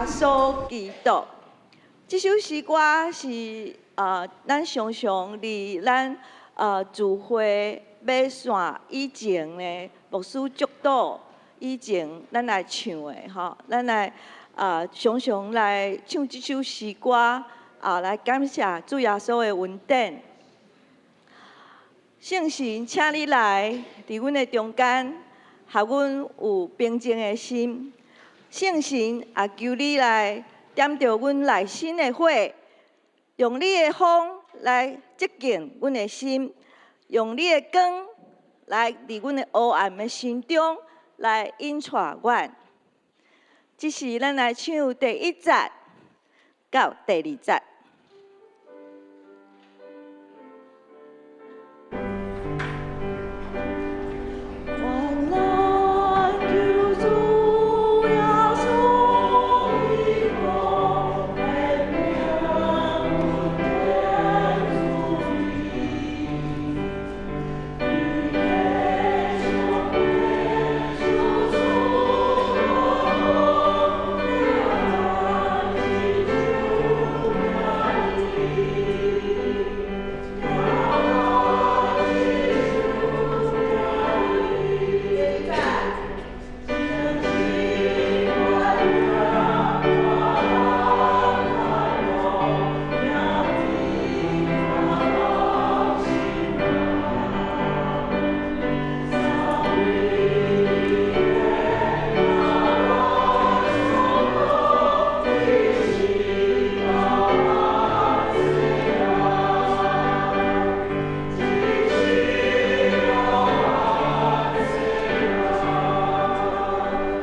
穌基督。這首詩歌是咱常常佇咱聚會欲散以前呢，牧師祝禱以前，咱來唱的吼，咱來常常來唱這首詩歌啊，來感謝主耶穌的恩典。聖神，請你來佇阮的中間，予阮有平靜的心。聖神也求你來點著阮內心的火，用你的風來潔淨阮的心，用你的光來佇阮的黑暗的心中來引帶阮。這是咱來唱第一節到第二節。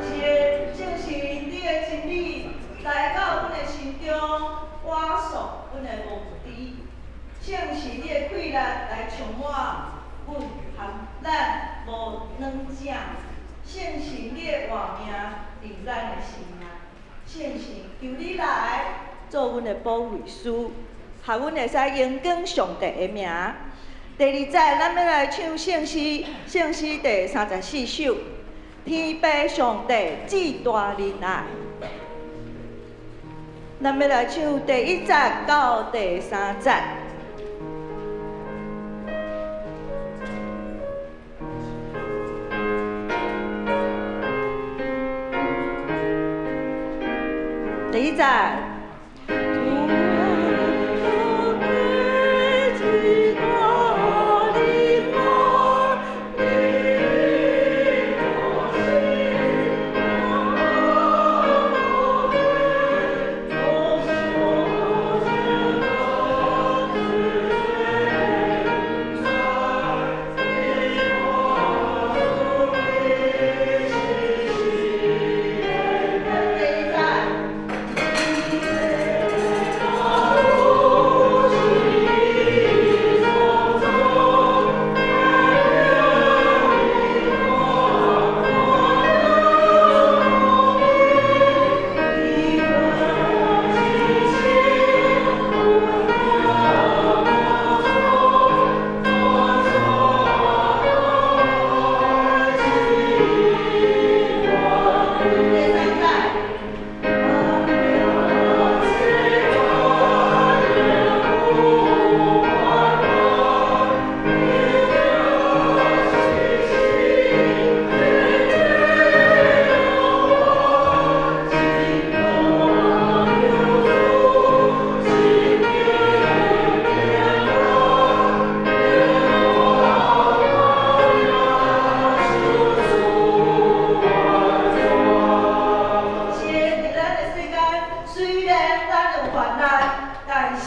是的，聖神，你的真理來到阮的心中，瓦索阮的無知。聖神，你的氣力來充滿阮和咱無軟正。聖神，你的活命佇咱的心內。聖神，求你來做阮的保惠師，予阮會使榮光上帝的名。第二節，咱欲來唱聖詩，聖詩第34首，天父上帝至大仁愛。咱欲來唱第一節到第三節。第一節。是的，佇咱的世間，雖然咱有患難，但是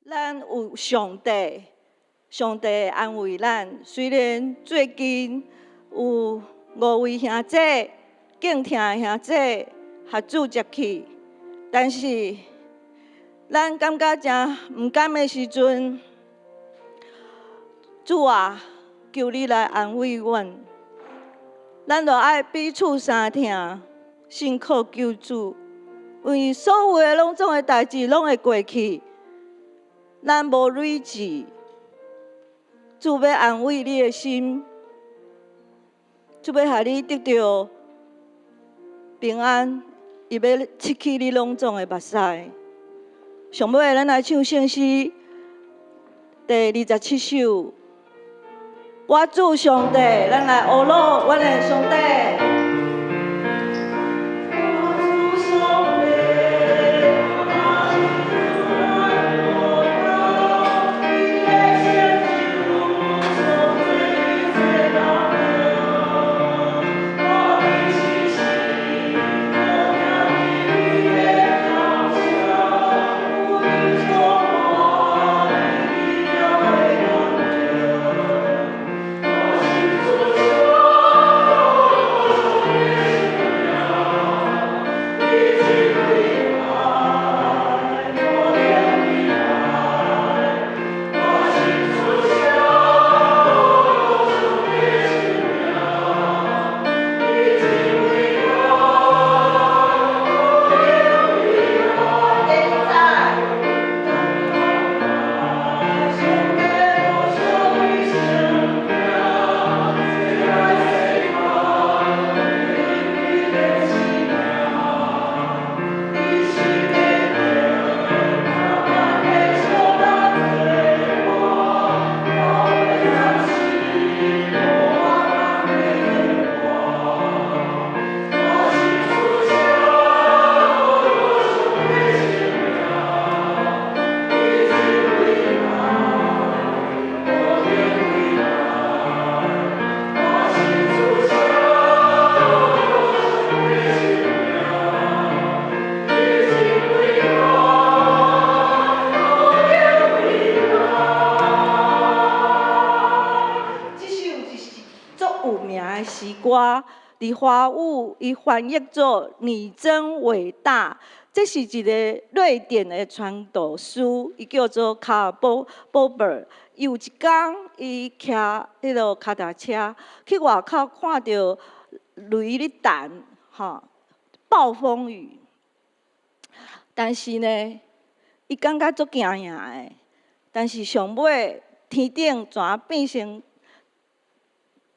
咱有上帝，上帝會安慰咱。雖然最近有五位兄姐、敬聽的兄姐予主接去，但是咱感覺誠毋甘的時陣，主啊，求你來安慰阮。咱著愛彼此相疼，信靠救主，因為所有的攏總的代誌攏會過去，咱無累積。主欲安慰你的心，主欲予你得著平安，伊欲拭去你攏總的目屎。上尾，咱來唱聖詩第27首。我主上帝，咱來呵咾阮的上帝。歌佇華語，伊翻譯做“你真偉大”。這是一个瑞典的傳道師，伊叫做卡爾波波伯。伊有一工，伊騎彼个跤踏車去外口，看著雷咧彈，吼，暴風雨。但是呢，伊感覺足驚訝的。但是上尾天頂怎變成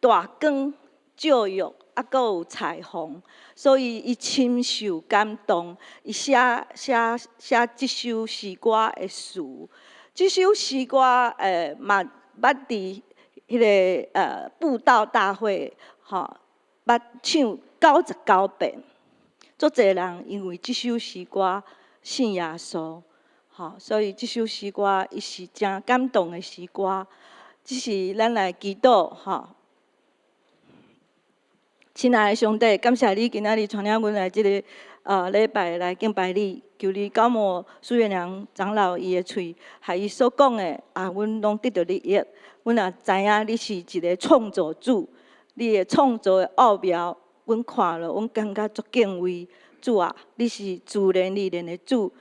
大光照耀，啊，閣有彩虹，所以伊深受感動，伊寫寫寫這首詩歌的詞。這首詩歌嘛捌佇彼个布道大會，吼，捌唱99遍。足濟人因為這首詩歌信耶穌，吼，所以這首詩歌伊是誠感動的詩歌。這是咱來祈禱，吼。親愛的上帝，感謝你今仔日帶領阮來這个禮拜來敬拜你，求你膏抹蘇元良長老伊的喙，予伊所講的啊，阮攏得著利益。阮也知影你是一个創造主，你的創造的奧妙，阮看了，阮感覺足敬畏。主啊，你是自然而然的主，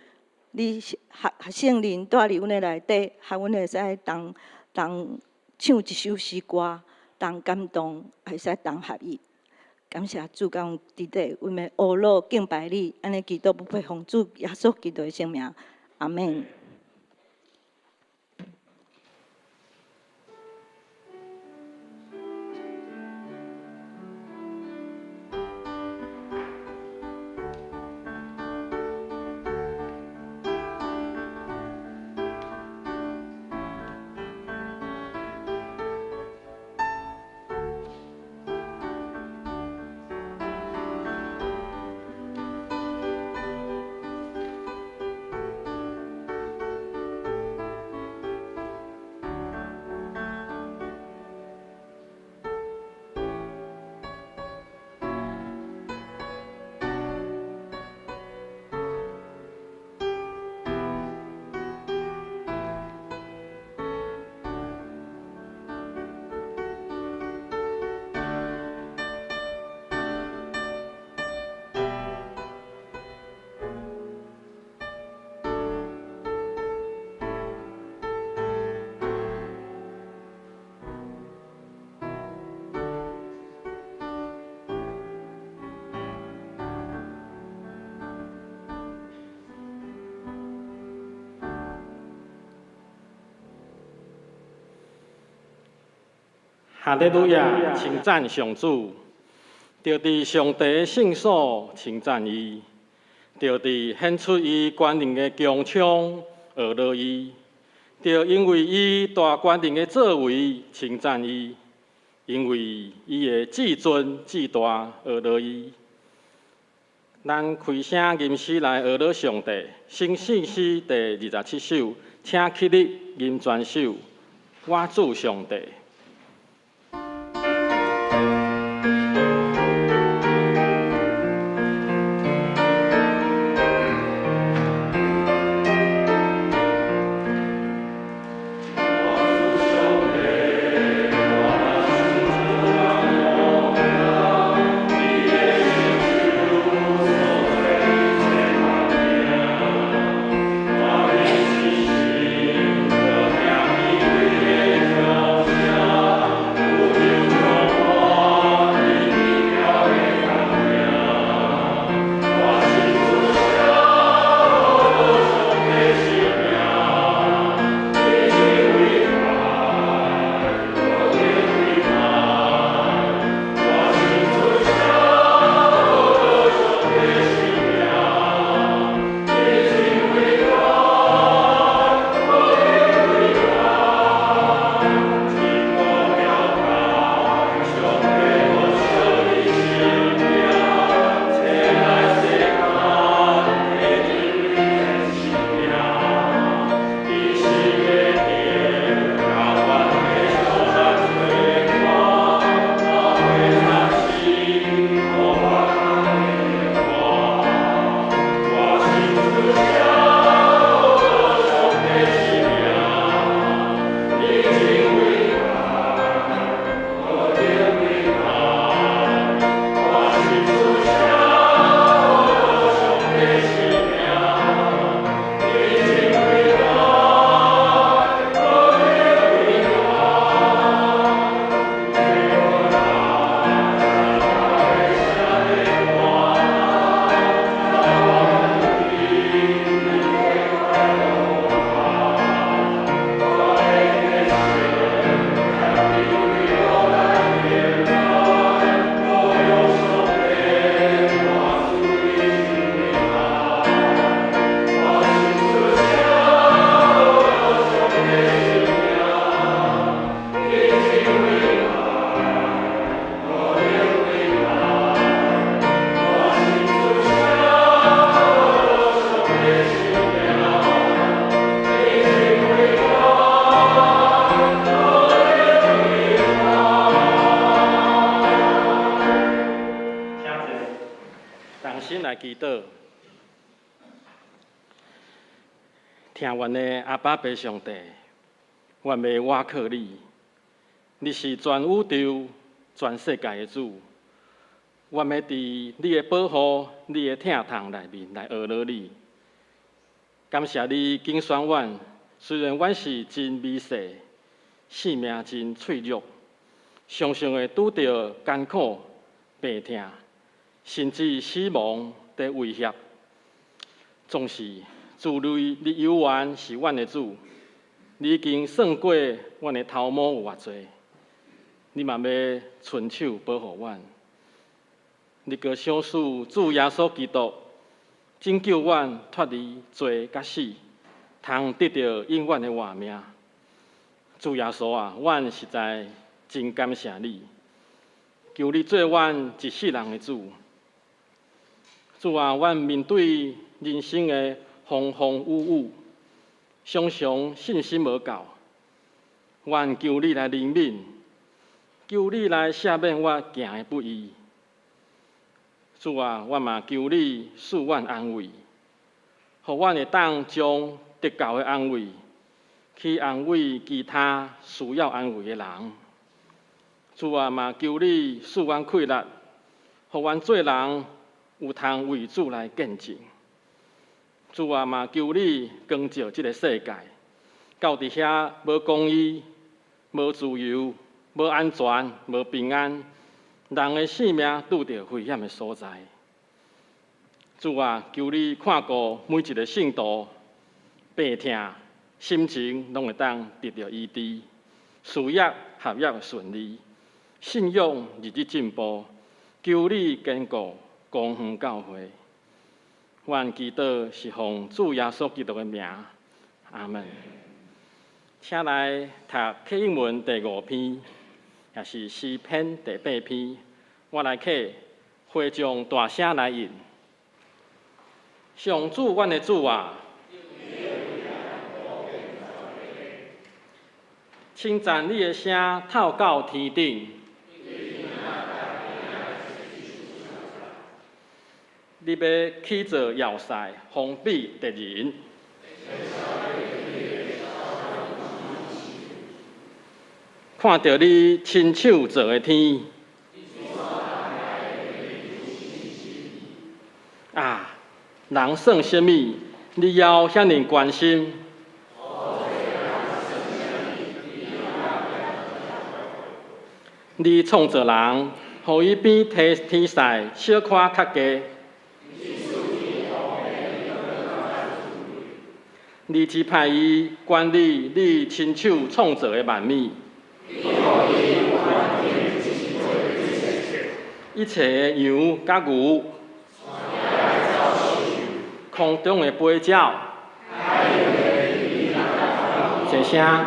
你予聖靈蹛佇阮的內底，予阮會使同同唱一首詩歌，同感動，會使同合一。感謝主，共阮佇底，阮欲呵咾敬拜你，按呢祈禱不配奉主耶穌基督的聖名，阿們。哈利路亞，稱讚上主，著佇上帝的聖所稱讚伊，著佇顯出伊權能的強槍學落伊，著因為伊大權能的作為稱讚伊，因為伊的至尊至大學落伊。咱開聲吟詩來學落上帝，聖聖詩第27首，請起立吟全首，我主上帝。同心來祈禱，疼阮的阿爸父上帝，阮欲倚靠你，你是全宇宙、全世界的主。阮欲佇你的保護、你的疼痛內面來學落你。感謝你揀選阮，雖然阮是真微細，性命真脆弱，常常會拄著艱苦、病痛，甚至死亡的威脅。總是主你，你猶原是阮的主，你已經算過阮的頭毛有偌濟，你嘛欲伸手保護阮。你閣賞賜主耶穌基督，拯救阮脫離罪佮死，通得著永遠的活命。主耶穌啊，阮實在真感謝你，求你做阮一世人的主。主啊，阮面對人生的風風雨雨，常常信心無夠，阮求你來憐憫，求你來赦免我行的不義。主啊，我嘛求你賜阮安慰，予阮會當將得到的安慰，去安慰其他需要安慰的人。主啊，嘛求你賜阮氣力，予阮做人有通為主來見證。主啊，嘛求你光照這個世界，到佇遐無公義、無自由、無安全、無平安，人的性命拄著危險的所在。主啊，求你看顧每一個聖徒，病痛、心情攏會當得著醫治，事業、學業順利，信仰日日進步。求你堅固光榮教會。阮祈禱是奉主耶穌基督的名，阿門。請來讀啟應文第五篇，也是詩篇第八篇。我來啟，會眾大聲來應。上主，阮的主啊！稱讚你的聲透到天頂。你欲起造要塞，防備敵人。看著你親手造的天，啊，人算啥物？你猶遐爾關心？你創造人，予伊比天使小可較低。你指派伊管理你親手創造的萬物，一切的羊佮牛，空中的飛鳥，齊聲，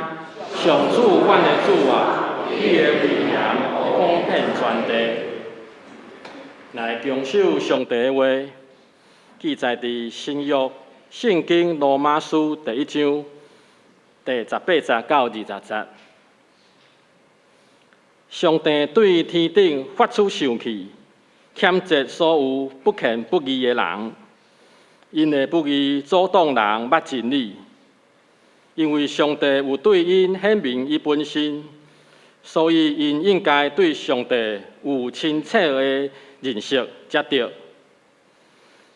上主，阮的主啊，你的威嚴廣遍全地。來恭守上帝的話，記載佇新約聖經羅馬書第一章第18節到20節。上帝對天頂發出受氣，譴責所有不虔不義的人，𪜶的不義阻擋人捌真理。因為上帝有對𪜶顯明伊本身，所以𪜶應該對上帝有清楚的認識才對。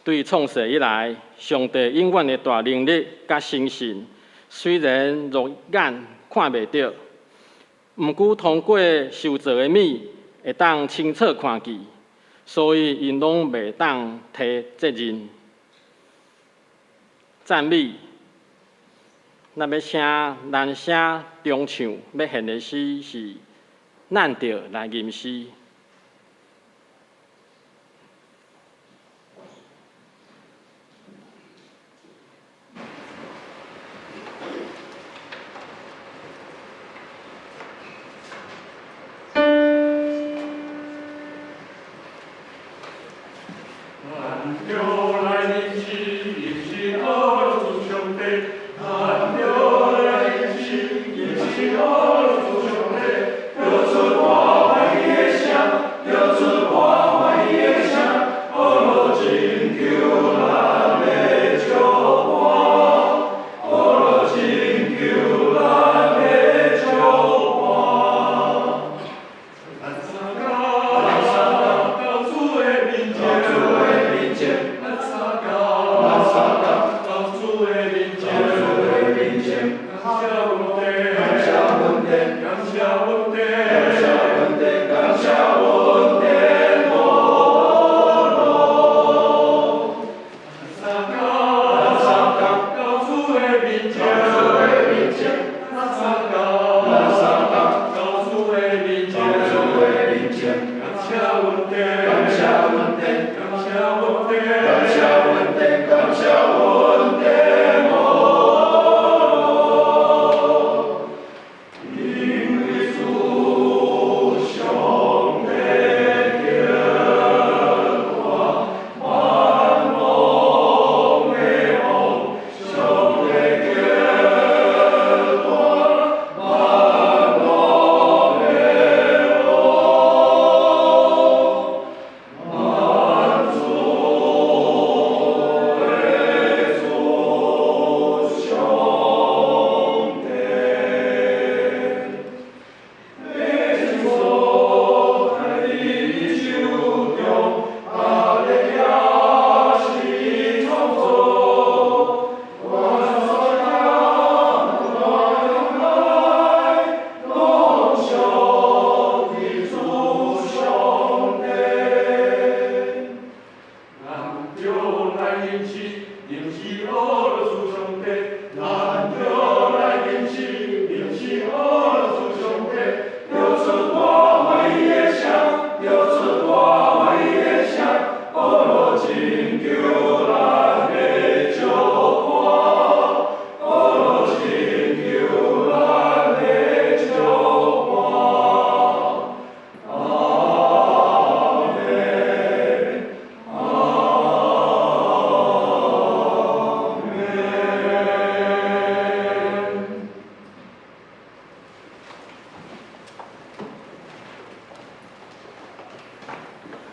對創世以來，上帝永遠的大能力佮神性，雖然肉眼看袂著，毋過通過受造的物會當清楚看見，所以𪜶攏袂當推責任。讚美，咱欲請男聲中唱，欲獻的詩是《咱著來吟詩》。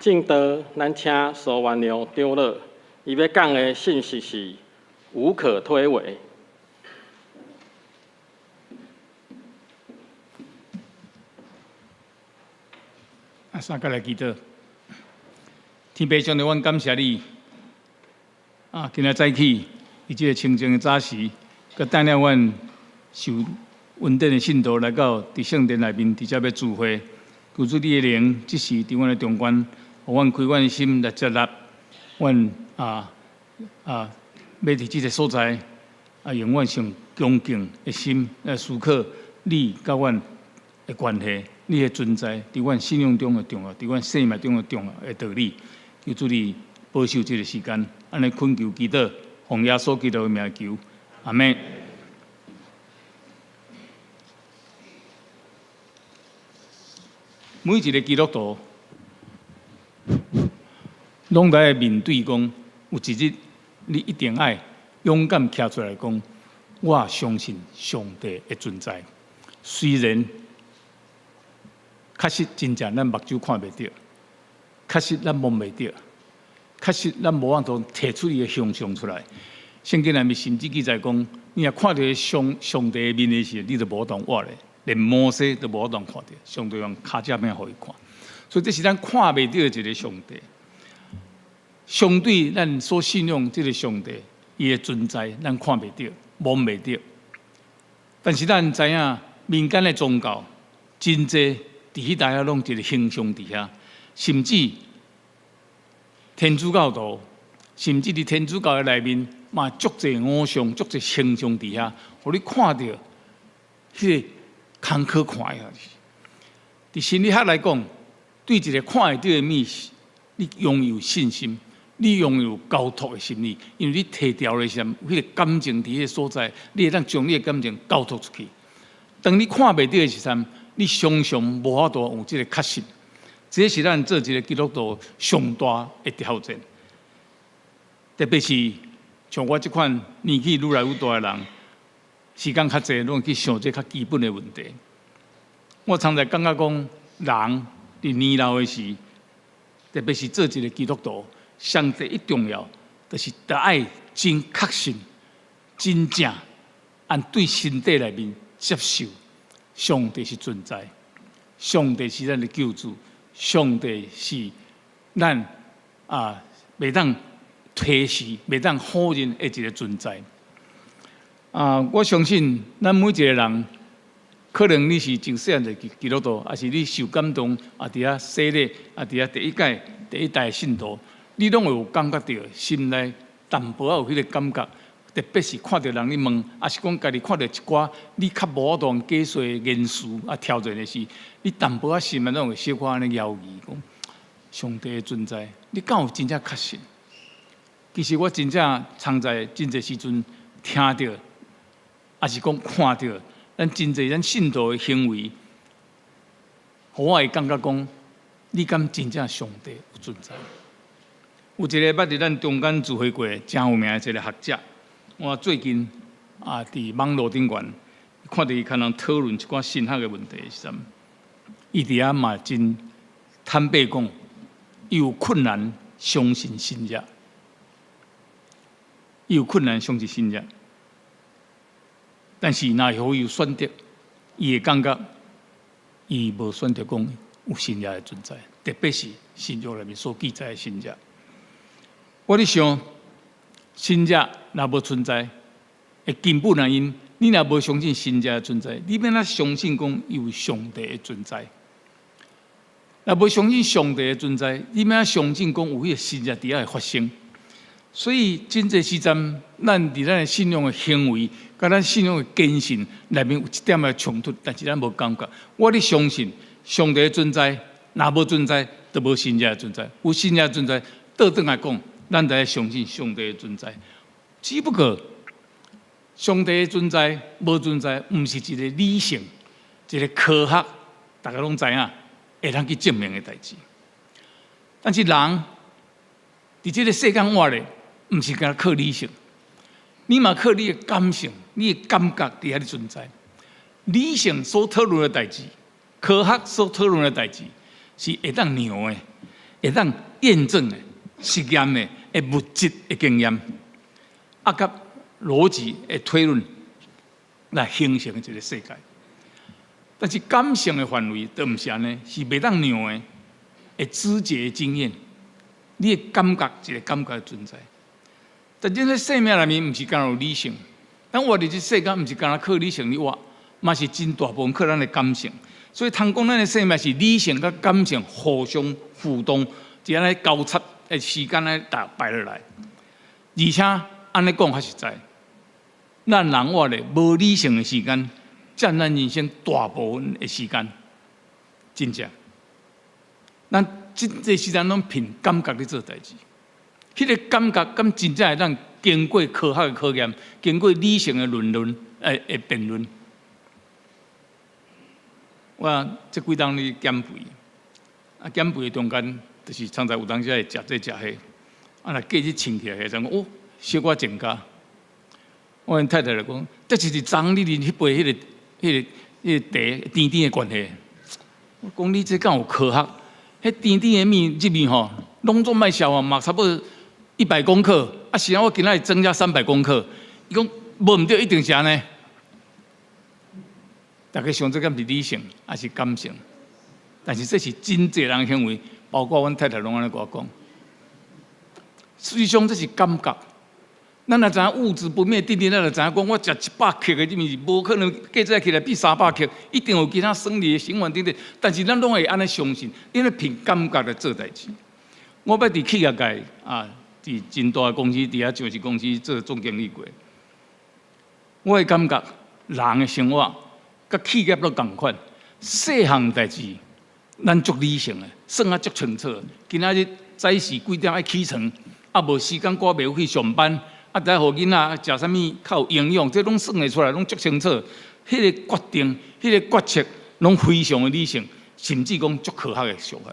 正道，咱請蘇元亮長老，伊欲講的信息是無可推諉。啊，三個來祈禱。天父上帝，阮感謝你。啊，今仔早起，佇這个清靜的早時，閣帶領阮受恩典的信徒來到佇聖殿內面，佇遮欲聚會。求主你的靈，這時佇阮的中間，予阮開阮的心來接納阮欲佇這个所在啊，用阮上恭敬的心來思考你佮阮的關係，你的存在佇阮信仰中的重要，佇阮生命中的重要的道理。求主你保守這个時間，按呢懇求祈禱，奉耶穌基督的名求，阿們。每一个基督徒，攏來面對講，有一日你一定愛勇敢徛出來講，我相信上帝的存在。雖然確實真正咱目睭看袂著，確實咱摸袂著，確實咱無法度提出伊的形象出來。聖經內面甚至記載講，你若看著上帝的面的時，你就無法度活咧。連摩西都無法度看著，上帝用跤跡餅予伊看。所以這是咱看袂著的一个上帝。相對咱所信仰這个上帝，伊的存在，咱看袂著、摸袂著。但是咱知影民間的宗教真濟佇彼搭遐攏一个形象佇遐，甚至天主教徒，甚至佇天主教的內面嘛，足濟偶像、足濟形象佇遐，予你看著彼个空可看的。佇心理學來講，對一个看會著的物，你擁有信心，你擁有交託的心理，因為你提牢的時陣，彼个感情佇彼个所在，你會當將你的感情交託出去。當你看袂著的時陣，你常常無法度有這个確信。這是咱做一个基督徒上大的挑戰。特別是像我這款年紀愈來愈大的人，時間較濟，攏會去想這較基本的問題。我常常感覺講，人佇年老的時，特別是做一个基督徒，上第一重要，就是得愛真確信、真正按對心底內面接受上帝是存在，上帝是咱的救主，上帝是咱啊袂當推辭、袂當否認的一个存在。啊，我相信咱每一个人，可能你是從細漢就基督徒，抑是你受感動啊，佇遐洗禮啊，佇遐第一屆、第一代信徒，你攏會有感覺著心內淡薄仔有彼个感覺，特別是看著人咧問，抑是講家己看著一寡你較無法度解釋的言辭啊挑戰的時，你淡薄仔心內攏會小可按呢猶豫，講上帝的存在，你敢有真正確信？其實我真正常在真濟時陣聽著，抑是講看著咱真濟咱信徒的行為，予我會感覺講，你敢真正上帝有存在？有一个捌佇咱中間聚會過誠有名的一个學者，我最近啊佇網路頂懸看著伊共人討論一寡神學的問題的時陣，伊佇遐嘛真坦白講，伊有困難相信神學，伊有困難相信神學，但是若予伊有選擇，伊會感覺伊無選擇講有神學的存在，特別是新約內面所記載的神學。我咧想，神學若無存在，的根本原因，你若無相信神學的存在，你欲按怎相信講有上帝的存在？若無相信上帝的存在，你欲按怎相信講有彼个神蹟佇遐會發生？所以真濟時陣，咱佇咱的信仰的行為，佮咱信仰的堅信內面有一點仔衝突，但是咱無感覺。我咧相信上帝的存在，若無存在，就無神蹟的存在；有神蹟存在，倒轉來講，咱就愛相信上帝的存在。只不過，上帝的存在無存在，毋是一个理性、一个科學，大家攏知影會當去證明的代誌。但是人佇這个世間活咧，毋是干焦靠理性，你嘛靠你的感性、你的感覺佇遐咧存在。理性所討論的代誌，科學所討論的代誌，是會當量的，會當驗證的、實驗的、的物質的經驗，啊，佮邏輯的推論來形成一個世界。但是感性的範圍都毋是按呢，是袂當量的，會知覺的經驗，你的感覺一個感覺的存在。但這個生命內面毋是干焦有理性，咱活佇這世間毋是干焦靠理性咧活，嘛是真大部分靠咱的感性。所以通講咱的生命是理性佮感性互相互動，這按呢交叉的時間咧搭擺落來。而且按呢講較實在，咱人活咧無理性的時間，佔咱人生大部分的時間，真正。咱真濟時間攏憑感覺咧做代誌，彼個感覺敢真正會當經過科學的考驗，經過理性的論論誒辯論。我這幾冬咧減肥，啊減肥的中間，就是常常有當時會食這食彼，啊若隔日稱起來，就講哦，小可增加。我𪜶太太就講，這就是昨昏你啉彼杯彼個茶甜甜的關係。我講你這敢有科學？彼甜甜的物入面吼，攏總歹消化嘛，差不多100公克。啊，是按怎我今仔日增加300公克？伊講無毋對，一定是按呢。大家想這敢是理性，還是感性？但是這是真濟人行為，包括阮太太攏按呢共我講。實際上這是感覺。咱若知影物質不滅定律，咱就知影講，我食100克的這物是無可能計算起來變300克，一定有其他生理的循環等等。但是咱攏會按呢相信，因為憑感覺來做代誌。我捌佇企業界啊，佇真大的公司，佇遐上市公司做總經理過。我會感覺人的生活佮企業攏仝款，細項代誌咱足理性的，算啊足清楚。今仔日早時幾點愛起床，啊無時間趕袂去上班。啊，得予囡仔食啥物較有營養，這攏算會出來，攏足清楚。彼個決定、彼個決策，攏非常的理性，甚至講足科學的想法。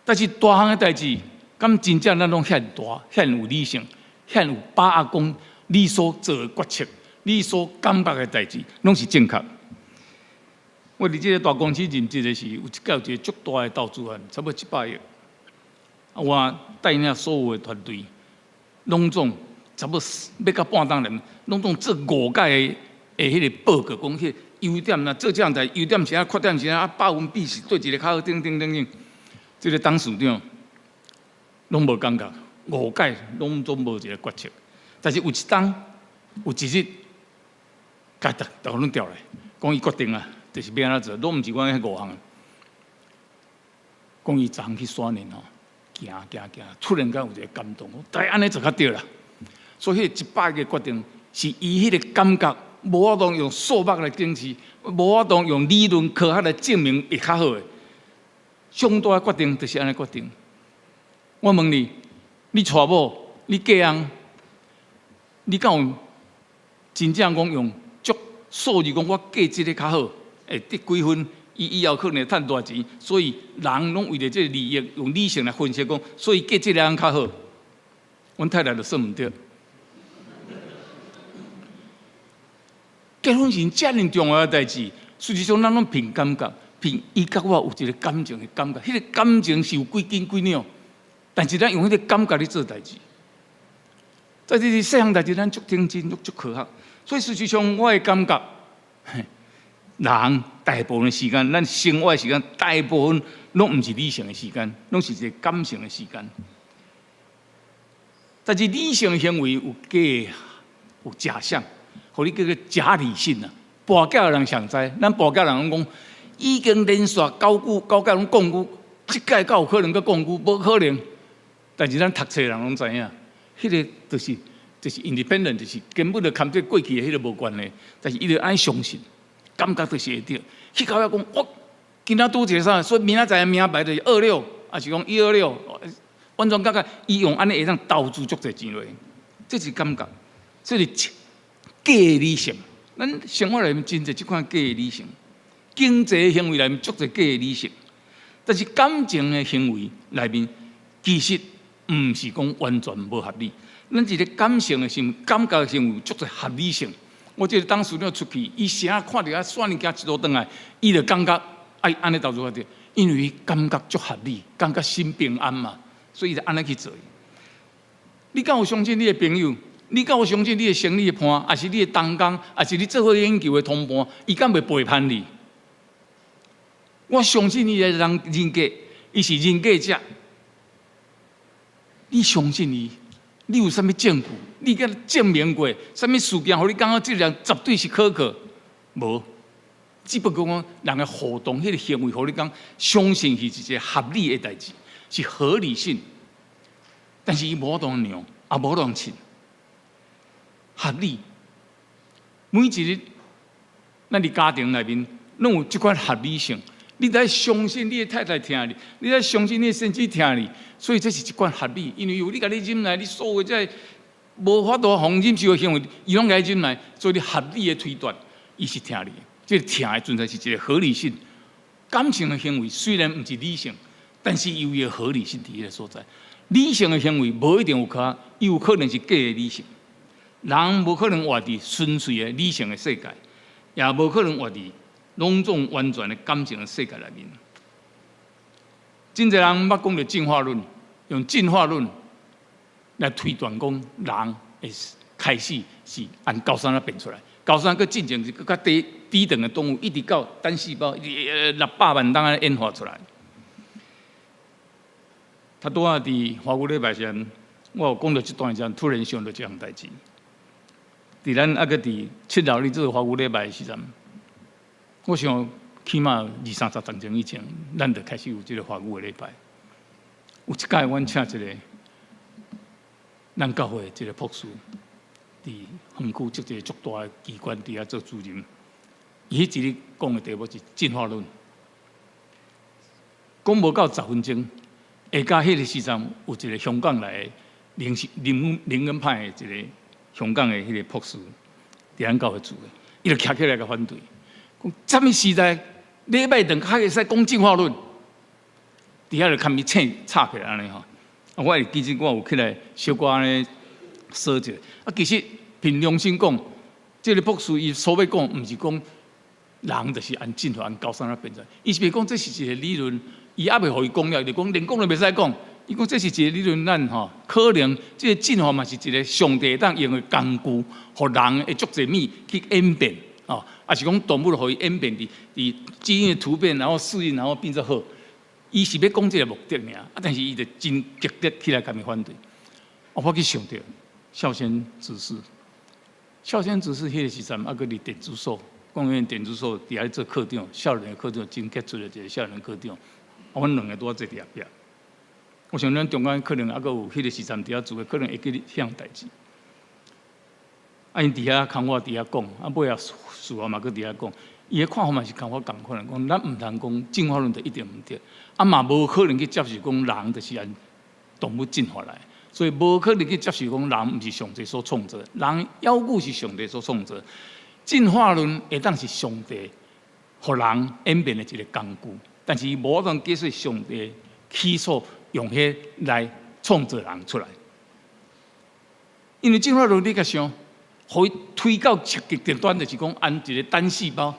但是大項的代誌，敢真正咱攏遐大、遐有理性、遐有把握，講你所做的決策、你所感覺的代誌，攏是正確。我佇這個大公司任職的時，有一屆有一個足大的投資案，差不多700億。啊，我帶領所有的團隊，攏總差不多欲到半冬年，攏總做五屆的彼個報告，講彼個優點啦，做這項代優點是啥，缺點是啥，啊百分比是佗一个較好，等等等等。這個董事長攏無感覺，五屆攏總無一個決策。但是有一冬，有一日，共逐逐个攏調來，講伊決定啊，就是欲按怎做，攏毋是阮彼五項。講伊昨昏去山林吼，行行行，突然間有一個感動，大按呢做較對啦。所以，彼100個決定是伊彼個感覺，無法度用數目來證實，無法度用理論科學來證明會較好的。上大的決定就是按呢決定。我問你，你娶某，你嫁翁，你敢有真正講用足數字講我嫁這个較好，會得幾分？伊以後可能會趁大錢，所以人攏為著這个利益，用理性來分析講，所以嫁這个人較好。阮太太就算毋對。結婚是遮爾重要的代誌，事實上咱攏憑感覺，憑伊佮我有一個感情的感覺，彼個感情是有幾斤幾兩，但是咱用彼個感覺咧做代誌。在這細項代誌，咱足認真，足科學。所以事實上，我的感覺，人大部分時間，咱生活的時間，大部分攏毋是理性的時間，攏是一個感性的時間。但是理性的行為有假有假象。予你叫做假理性啊！跋筊的人上知，咱跋筊人攏講，已經連續九久九屆攏降久，這屆敢有可能閣降久？無可能。但是咱讀冊人攏知影，彼個就是 independent，就是根本就佮這過去的彼個無關係。但是伊就按呢相信，感覺就是會對。去到遐講，我今仔拄一個啥，所以明仔載的名牌就是26，抑是講126，完全感覺伊用按呢會當投資足濟錢落，這是感覺，這是假理性。咱生活內面真濟這款假理性，經濟行為內面足濟假理性，但是感情的行為內面其實毋是講完全無合理。咱一個感性的行為、感覺的行為，足濟合理性。我這個董事長出去，伊啥看著啊，煞爾行一路轉來，伊就感覺愛按呢投資較對。因為感覺足合理，感覺心平安嘛，所以伊就按呢去做。你敢有相信你的朋友？你敢有相信你的生理的伴，抑是你的同工，抑是你做伙研究的同伴？伊敢袂背叛你？我相信伊的人人格，伊是人格者。你相信伊？你有啥物證據？你敢證明過？啥物事件，予你感覺這個人絕對是可靠？無，只不過講人的互動，彼個行為，予你講相信是一個合理的代誌，是合理性。但是伊無法度量，也無法度稱。合理。每一日，咱佇家庭內面，攏有這款合理性。你得相信你的太太疼你，你得相信你的先生疼你，所以這是一款合理。因為有你共你忍耐，你所有這無法度予忍受的行為，伊攏共你忍耐，所以你合理的推斷，伊是疼你。這個疼的存在是一個合理性。感情的行為雖然毋是理性，但是有伊的合理性佇彼個所在。理性的行為無一定有可，伊有可能是假的理性。人無可能活佇純粹的理性的世界，也無可能活佇攏總完全的感情的世界內面。真濟人捌講著進化論，用進化論來推斷講人會開始是按猴硐仔變出來，猴硐閣進前是閣較低低等的動物，一直到單細胞，600萬冬按呢演化出來。他拄仔佇華語禮拜時，我有講著這段時陣，突然想著這項代誌。佇咱猶閣佇七樓咧做華語禮拜的時陣，我想起碼二三十年前以前，咱就開始有這個華語的禮拜。有一擺，阮請一個咱教會一個博士，佇園區設一個足大的機關佇遐做主任。伊彼一日講的題目是進化論，講無夠10分鐘，下晝彼個時陣有一個香港來的靈靈靈恩派的一個香港的彼個博士，佇咱教會住的，伊就徛起來共反對，講啥物時代禮拜堂較會使講進化論？佇遐就共伊吵吵起來按呢吼。啊，我會記得我有起來小可按呢說者。啊，其實憑良心講，這個博士伊所欲講，毋是講人就是按進化按猴硐仔變出來，伊是欲講這是一個理論，伊猶未予伊講了，就講連講都袂使講。伊講這是一個理論，咱吼可能這個進化嘛是一個上帝會當用的工具，予人會足濟物去演變，哦，抑是講動物予伊演變佇佇基因的突變，然後適應，然後變做好。伊是欲講這個目的爾，啊，但是伊就真激烈起來共伊反對。我去想著孝先執事，孝先執事彼個時陣，猶閣佇電子所，工研院電子所佇遐做課長，少年的課長，真傑出的一個少年課長。啊，阮兩個拄仔坐佇後壁。我想咱中間可能猶閣有彼個時陣佇遐做的，可能會記得彼項代誌。啊，𪜶佇遐看我佇遐講，啊，尾仔事後嘛閣佇遐講，伊的看法嘛是共我仝款，講咱毋通講進化論就一定毋對，啊嘛無可能去接受講人就是按動物進化來，所以無可能去接受講人毋是上帝所創造，人猶閣是上帝所創造。進化論會當是上帝予人演變的一個工具，但是伊無法度解釋上帝起初用彼來創造人出來。因為進化論你共想，予伊推到極極端，就是講按一個單細胞，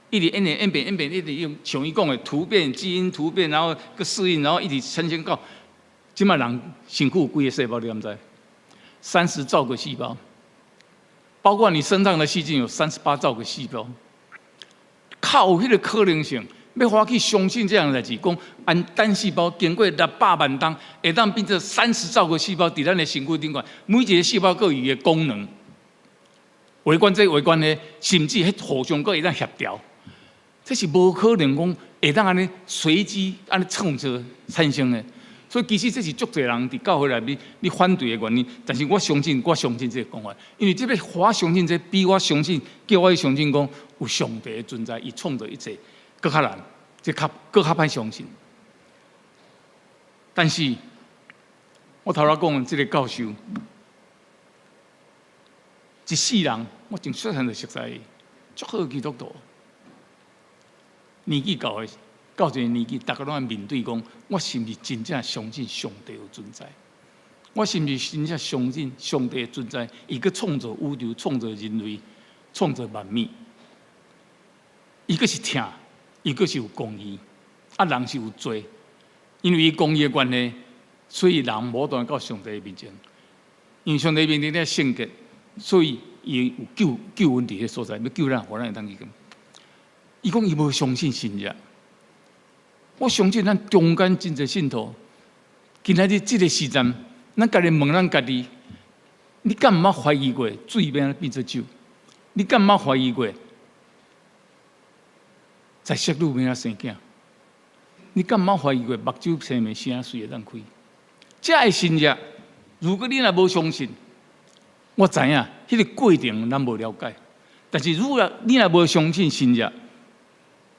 一直演變演變演變，一直用像伊講的突變基因突變，然後閣適應，然後一直產生到這擺人身軀有幾个細胞，你敢知？30兆個細胞，包括你身上的細菌有38兆個細胞，較有彼個可能性，欲我去相信這樣的代誌，講按單細胞經過600萬冬，會當變成三十兆個細胞佇咱的身軀頂懸，每一個細胞閣有伊的功能，微觀這微觀彼，甚至彼互相閣會當協調，這是無可能講會當按呢隨機按呢創造產生的。所以其實這是足濟人佇教會內面咧反對的原因。但是我相信，我相信這個講法，因為這個我相信這個，比我相信叫我去相信講有上帝的存在，伊創造一切，閣較難，這較閣較歹相信。但是，我頭仔講的這個教授，一世人我從細漢就熟似伊，足好基督徒，年紀到的。到一個年紀，逐家攏愛面對講，我是毋是真正相信上帝有存在？我是毋是真正相信上帝的存在？伊閣創造宇宙、創造人類、創造萬物，伊閣是疼，伊閣是有公義。啊，人是有罪，因為伊公義的關係，所以人無法度到上帝面前。因為上帝面前咧聖潔，所以伊有救恩佇彼所在，欲救咱，予咱會當去。伊講伊無相信神跡。我相信咱中間真濟信徒，今仔日這個時陣，咱家己問咱家己，你敢毋捌懷疑過水欲按怎變做酒？你敢毋捌懷疑過十色女欲按怎生囝？你敢毋捌懷疑過目睭生袂生喙會當開？這个神跡，如果你若無相信，我知影彼個過程咱無了解。但是如果你若無相信神跡，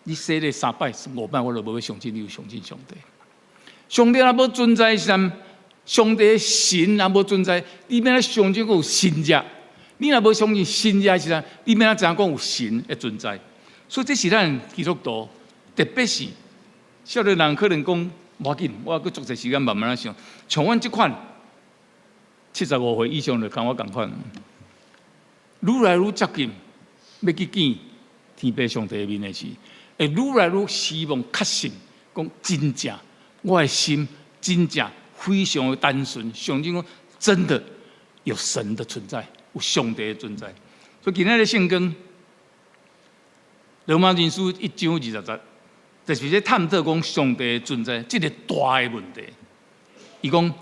你洗禮三擺、五擺，我都無欲相信你有相信上帝。上帝若無存在時陣，上帝神若無存在，你欲按怎相信有神跡？你若無相信神跡時陣，你欲按怎知影講有神的存在？所以這是咱基督徒，特別是少年人可能講無要緊，我閣足濟時間慢慢仔想。像阮這款75歲以上就共我仝款，愈來愈接近欲去見天父上帝的面的時，會愈來愈希望確信講真正，我的心真正非常的單純，相信講真的有神的存在，有上帝的存在。所以今仔日聖經羅馬人書一章二十節，就是咧探討講上帝的存在這個大的問題。伊講，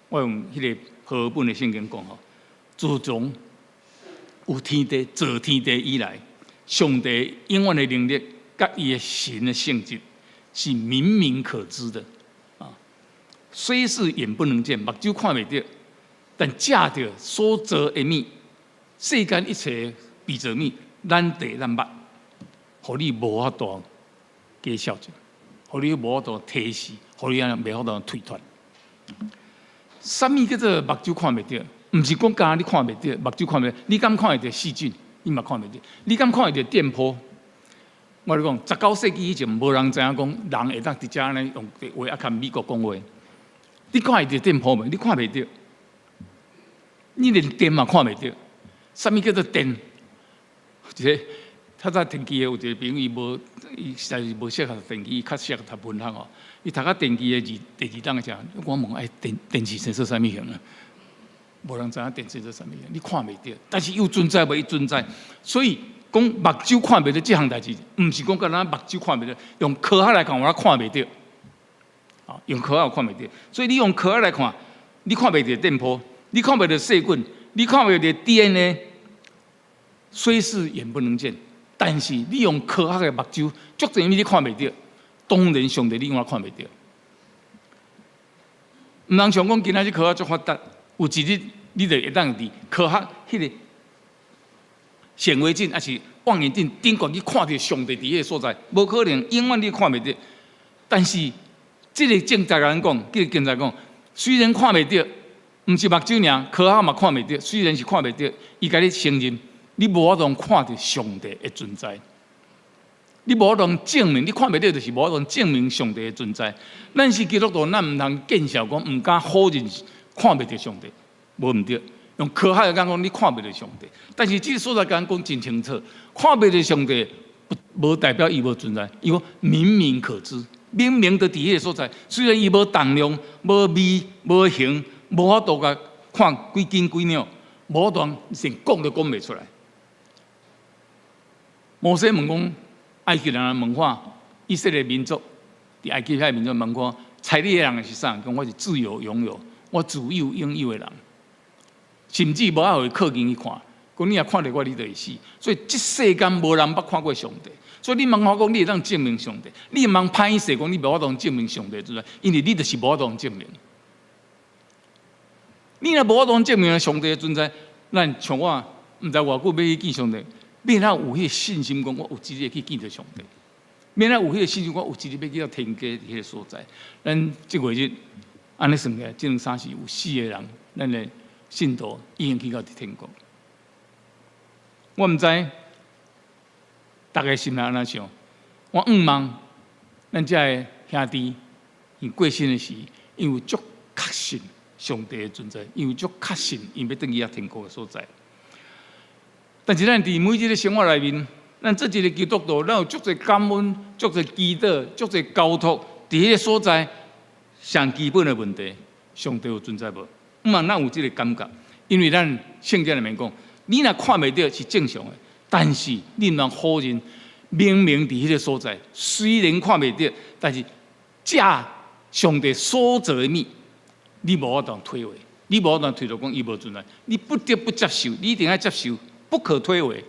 我用彼個和合本的聖經講吼，自從有天地造天地以來，上帝永遠的能力佮伊的神的性質是明明可知的啊。雖是眼不能見，目睭看袂著，但藉著所造的物，世間一切被造物，咱地咱捌，予你無法度假笑者，予你無法度提示，予你按呢袂法度推脫。啥物叫做目睭看袂著？毋是講敢若你看袂著，目睭看袂著，你敢看會著細菌？你嘛看袂著。你敢看會著電波？我咧講，19世紀以前，無人知影講人會當直接按呢用電話啊，共美國講話。你看會著電波無？你看袂著。你連電嘛看袂著。啥物叫做電？一個較早電機的有一個朋友，伊無，伊實在是無適合電機，伊較適合讀文學哦。伊讀到電機的二第二檔的時陣，我問欸，電池生做啥物形啊？無人知影電池做啥物形，你看袂著，但是有存在無？伊存在。所以講目睭看袂著這項代誌，毋是講干焦目睭看袂著，用科學來看，我看袂著。啊，用科學看袂著。所以你用科學來看，你看袂著電波，你看袂著細菌，你看袂著 DNA，雖是眼不能見，但是你用科學的目睭，足濟物你看袂著。當然，上帝你永遠看袂著。毋通想講今仔日科學足發達，有一日你就會當佇科學彼個顯微鏡，抑是望遠鏡頂懸去看著上帝佇彼個所在，無可能，永遠你看袂著。但是這個正在咱講，這個經在講，雖然看袂著，毋是目睭爾，科學嘛看袂著，雖然是看袂著，伊共你承認，你無法度看著上帝的存在。你無法度證明，你看袂著，就是無法度證明上帝的存在。咱是基督徒，咱毋通見笑講，毋敢否認看袂著上帝，無毋對。用科學來講，你看袂著上帝。但是這個所在講講真清楚，看袂著上帝，無代表伊無存在。伊講明明可知，明明就佇彼個所在。雖然伊無重量、無味、無形，無法度共看幾斤幾兩，無法度連講都講袂出來。摩西問講，埃及人問我，以色列民族佇埃及遐民族問我，差你的人是啥？講我是自有永有，我自有永有的人，甚至無愛予伊靠近去看，講你若看著我，你就會死。所以這世間無人捌看過上帝。所以你問我講，你會當證明上帝？你毋通歹勢講，你無法度證明上帝存在，因為你就是無法度證明。你若無法度證明上帝的存在，咱像我，毋知偌久欲去見上帝。欲按怎有彼個信心講，我有一日去見著上帝。欲按怎有彼個信心，我有一日欲去到天家彼個所在。咱這月日按呢算起來，這兩三時有四個人，咱的信徒已經去到天國。我毋知逐家心內按怎想。我向望咱遮的兄弟，𪜶過身的時，𪜶有足確信上帝的存在，𪜶有足確信𪜶欲轉去遐天國的所在。但是咱佇每日的生活內面，咱做一个基督徒，咱有足濟感恩、足濟祈禱、足濟交託，佇彼个所在，上基本的問題，上帝有存在無？毋嘛，咱有這个感覺，因為咱聖經裡面講，你若看袂著是正常的，但是你毋通否認，明明佇彼个所在，雖然看袂著，但是這上帝所造的物，你無法度推諉，你無法度推脫講伊無存在，你不得不接受，你一定愛接受，不可推諉。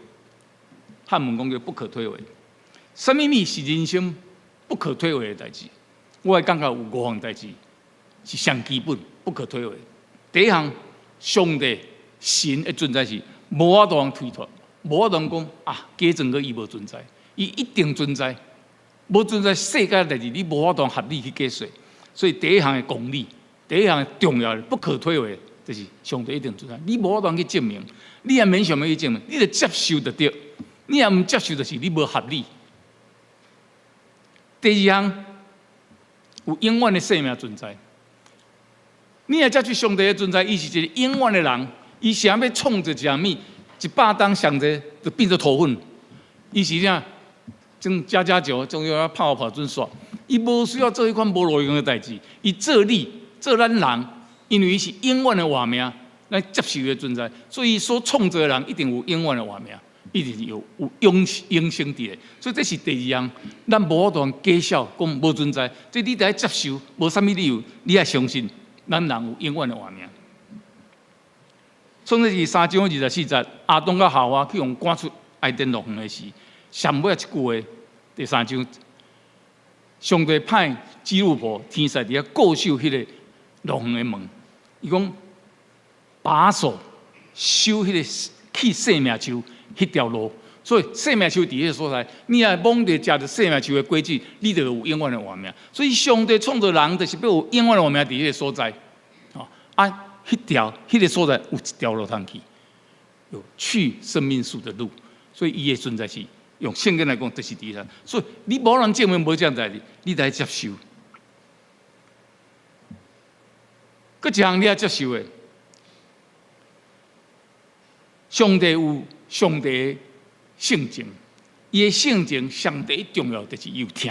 漢文講叫不可推諉。啥物物是人生不可推諉的代誌？我會感覺有五項代誌是上基本不可推諉。第一項，上帝神的存在是無法度推脫，無法度講啊，假裝閣伊無存在，伊一定存在。無存在世間代誌，你無法度合理去解釋。所以第一項的公理，第一項重要的不可推諉，就是上帝一定存在。你無法度去證明，你也免想欲去證明，你著接受就對。你若毋接受，就是你無合理。第二項，有永遠的生命存在。你若接受上帝的存在，伊是一個永遠的人，伊想欲創造一項物，100冬上濟就變做塗粉。伊是啥？種家家酒，總要泡泡準煞。伊無需要做彼款無路用的代誌，伊做你，做咱人，因為伊是永遠的活命，咱接受伊的存在，所以伊所創造的人一定有永遠的活命。一定是有永生佇的，所以這是第二項，咱無法度假笑講無存在，這你著愛接受，無啥物理由，你愛相信，咱人有永遠的活命。創世記三章24節，亞當佮夏娃去予趕出伊甸樂園的時，上尾一句話，第三章，上帝派基路伯天使佇遐固守彼個樂園的門，伊講把守守彼個去生命樹彼條路，所以生命樹佇彼个所在，你若摸著食著生命樹的果子，你就有永遠的活命。所以上帝創造人，就是欲有永遠的活命佇彼个所在。啊，彼條彼个所在有一條路通去，有去生命樹的路。所以伊的存在是用聖經來講，就是佇遐。所以你無人證明無這樣代誌，你著愛接受。閣一項你愛接受的，上帝有上帝的性情，伊的性情上第一重要就是伊有疼，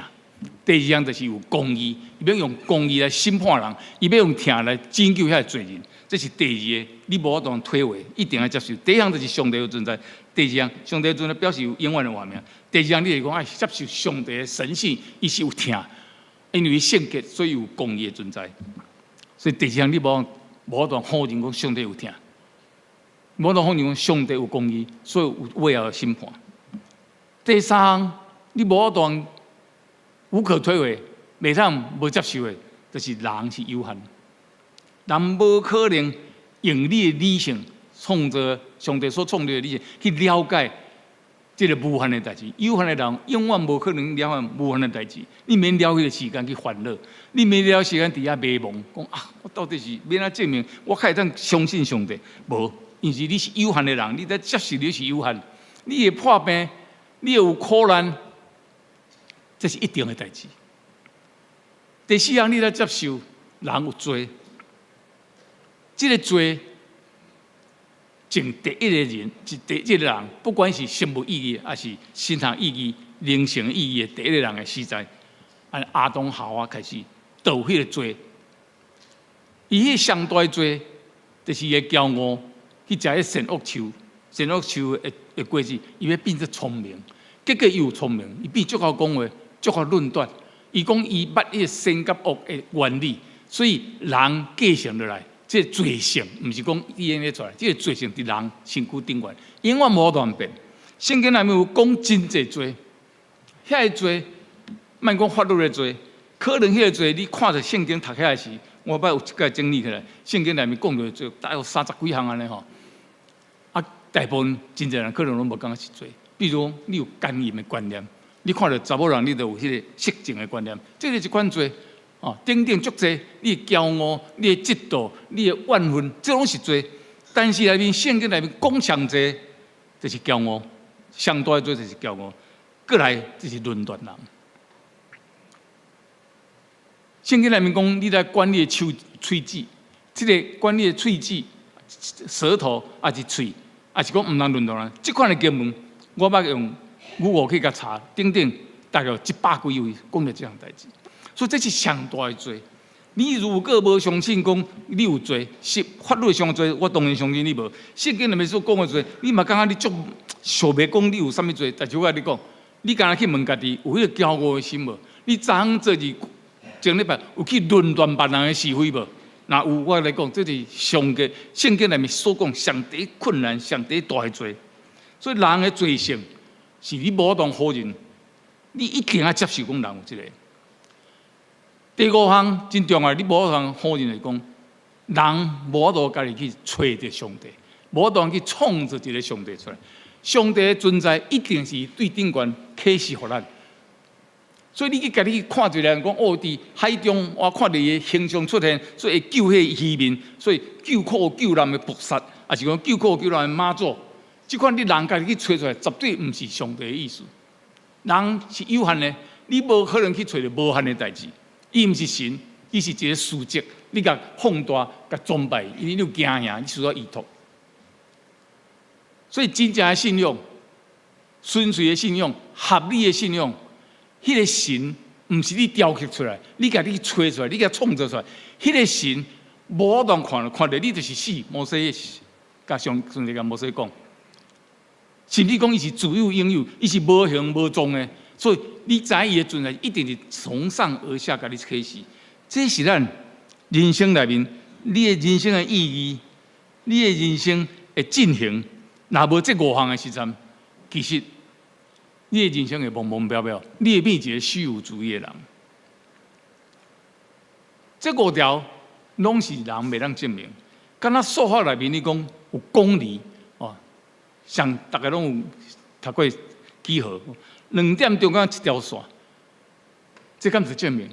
第二項就是有公義，伊欲用公義來審判人，伊欲用疼來拯救遐罪人，這是第二个，你無法度推諉，一定愛接受。第一項就是上帝有存在，第二項上帝存在表示有永遠的活命。第二項你會講愛接受上帝的神性，伊是有疼，因為聖潔，所以有公義的存在。所以第二項你無法度否認講上帝有疼。無法度否認講上帝有公義，所以有尾後的審判。第三項，你無法度無可推諉，袂當無接受的，就是人是有限，人無可能用你的理性創造上帝所創造的理性去了解這个無限的代誌。有限的人永遠無可能了解無限的代誌。你免了彼个時間去煩惱，你免了時間佇遐迷茫，講啊，我到底是欲按怎證明我較會當相信上帝？無。因為你是有限的人，你得接受你是有限，你會破病，你會有苦難，這是一定的代誌。第四項，你得接受人有罪，這个罪，從第一个人，是第一个人，不管是生物意義，抑是神學意義、靈性意義的第一个人的時代，按亞當夏娃開始，就有彼个罪。伊彼个上大的罪，就是伊的驕傲。去食彼善惡樹，善惡樹的果子，伊欲變做聰明，結果伊有聰明，伊變足𠢕講話，足𠢕論斷。伊講伊捌彼个善佮惡的原理，所以人繼承落來，這個罪性，毋是講 DNA 出來，這個罪性佇人身軀頂懸，永遠無法度變。聖經內面有講真濟罪，遐个罪，莫講法律的罪，可能彼个罪你看著聖經讀起來時，我捌有一擺整理起來，聖經內面講著的罪，大概有30幾項按呢吼。啊，大部分真濟人可能攏無感覺是罪。比如你有姦淫的觀念，你看著查某人，你就有彼個色情的觀念，這个一款罪。哦，等等足濟，你的驕傲、你的嫉妒、你的怨恨，這攏是罪。但是內面聖經內面講上濟，就是驕傲，上大的罪就是驕傲。過來就是論斷人。聖經內面講，你來管你的手喙舌，這个管你的喙舌、舌頭，抑是喙，抑是講毋通論斷人。這款的經文，我捌用 Google 去共查，等等，大概有一百幾位講著這項代誌，所以這是上大的罪。你如果無相信講你有罪，是法律上的罪，我當然相信你無。聖經內面所講的罪，你嘛感覺你足想袂講你有啥物罪？但是我共你講，你敢若去問家己，有彼個驕傲的心無？你昨昏做字前禮拜有去論斷別人的是非無？若有，我來講，這是上個聖經內面所講上第困難、上第大的罪。所以人的罪性是你無法度否認，你一定愛接受講人有這個。第五項真重要，你無法度否認來講，人無法度家己去揣著上帝，無法度去創造一個上帝出來。上帝的存在一定是對頂懸啟示予咱。所以你去家己去看一個人講，哦，佇海中我看著伊的形象出現，所以會救彼個漁民，所以救苦救難的菩薩，抑是講救苦救難的媽祖，這款你人家己去揣出來，絕對毋是上帝的意思。人是有限的，你無可能去揣著無限的代誌。伊毋是神，伊是一個事跡，你共放大、共崇拜，因為你有驚嚇，你需要依托。所以真正的信仰、純粹的信仰、合理的信仰，彼個神毋是你雕刻出來，你家己揣出來，你共創造出來，彼個神無法度看，看著你就是死。摩西共上帝共摩西講，甚至講伊是自有永有，伊是無形無狀的。所以你知伊的存在，一定是從上而下共你啟示。這是咱人生內面，你的人生的意義，你的人生的進行，若無這五項的時陣，其實你的人生會茫茫渺渺，你會變一個虛無主義的人。這五條攏是人袂當證明。敢若數學內面你講有公理哦，像逐家攏有讀過幾何。兩點中間一條線，這敢是證明？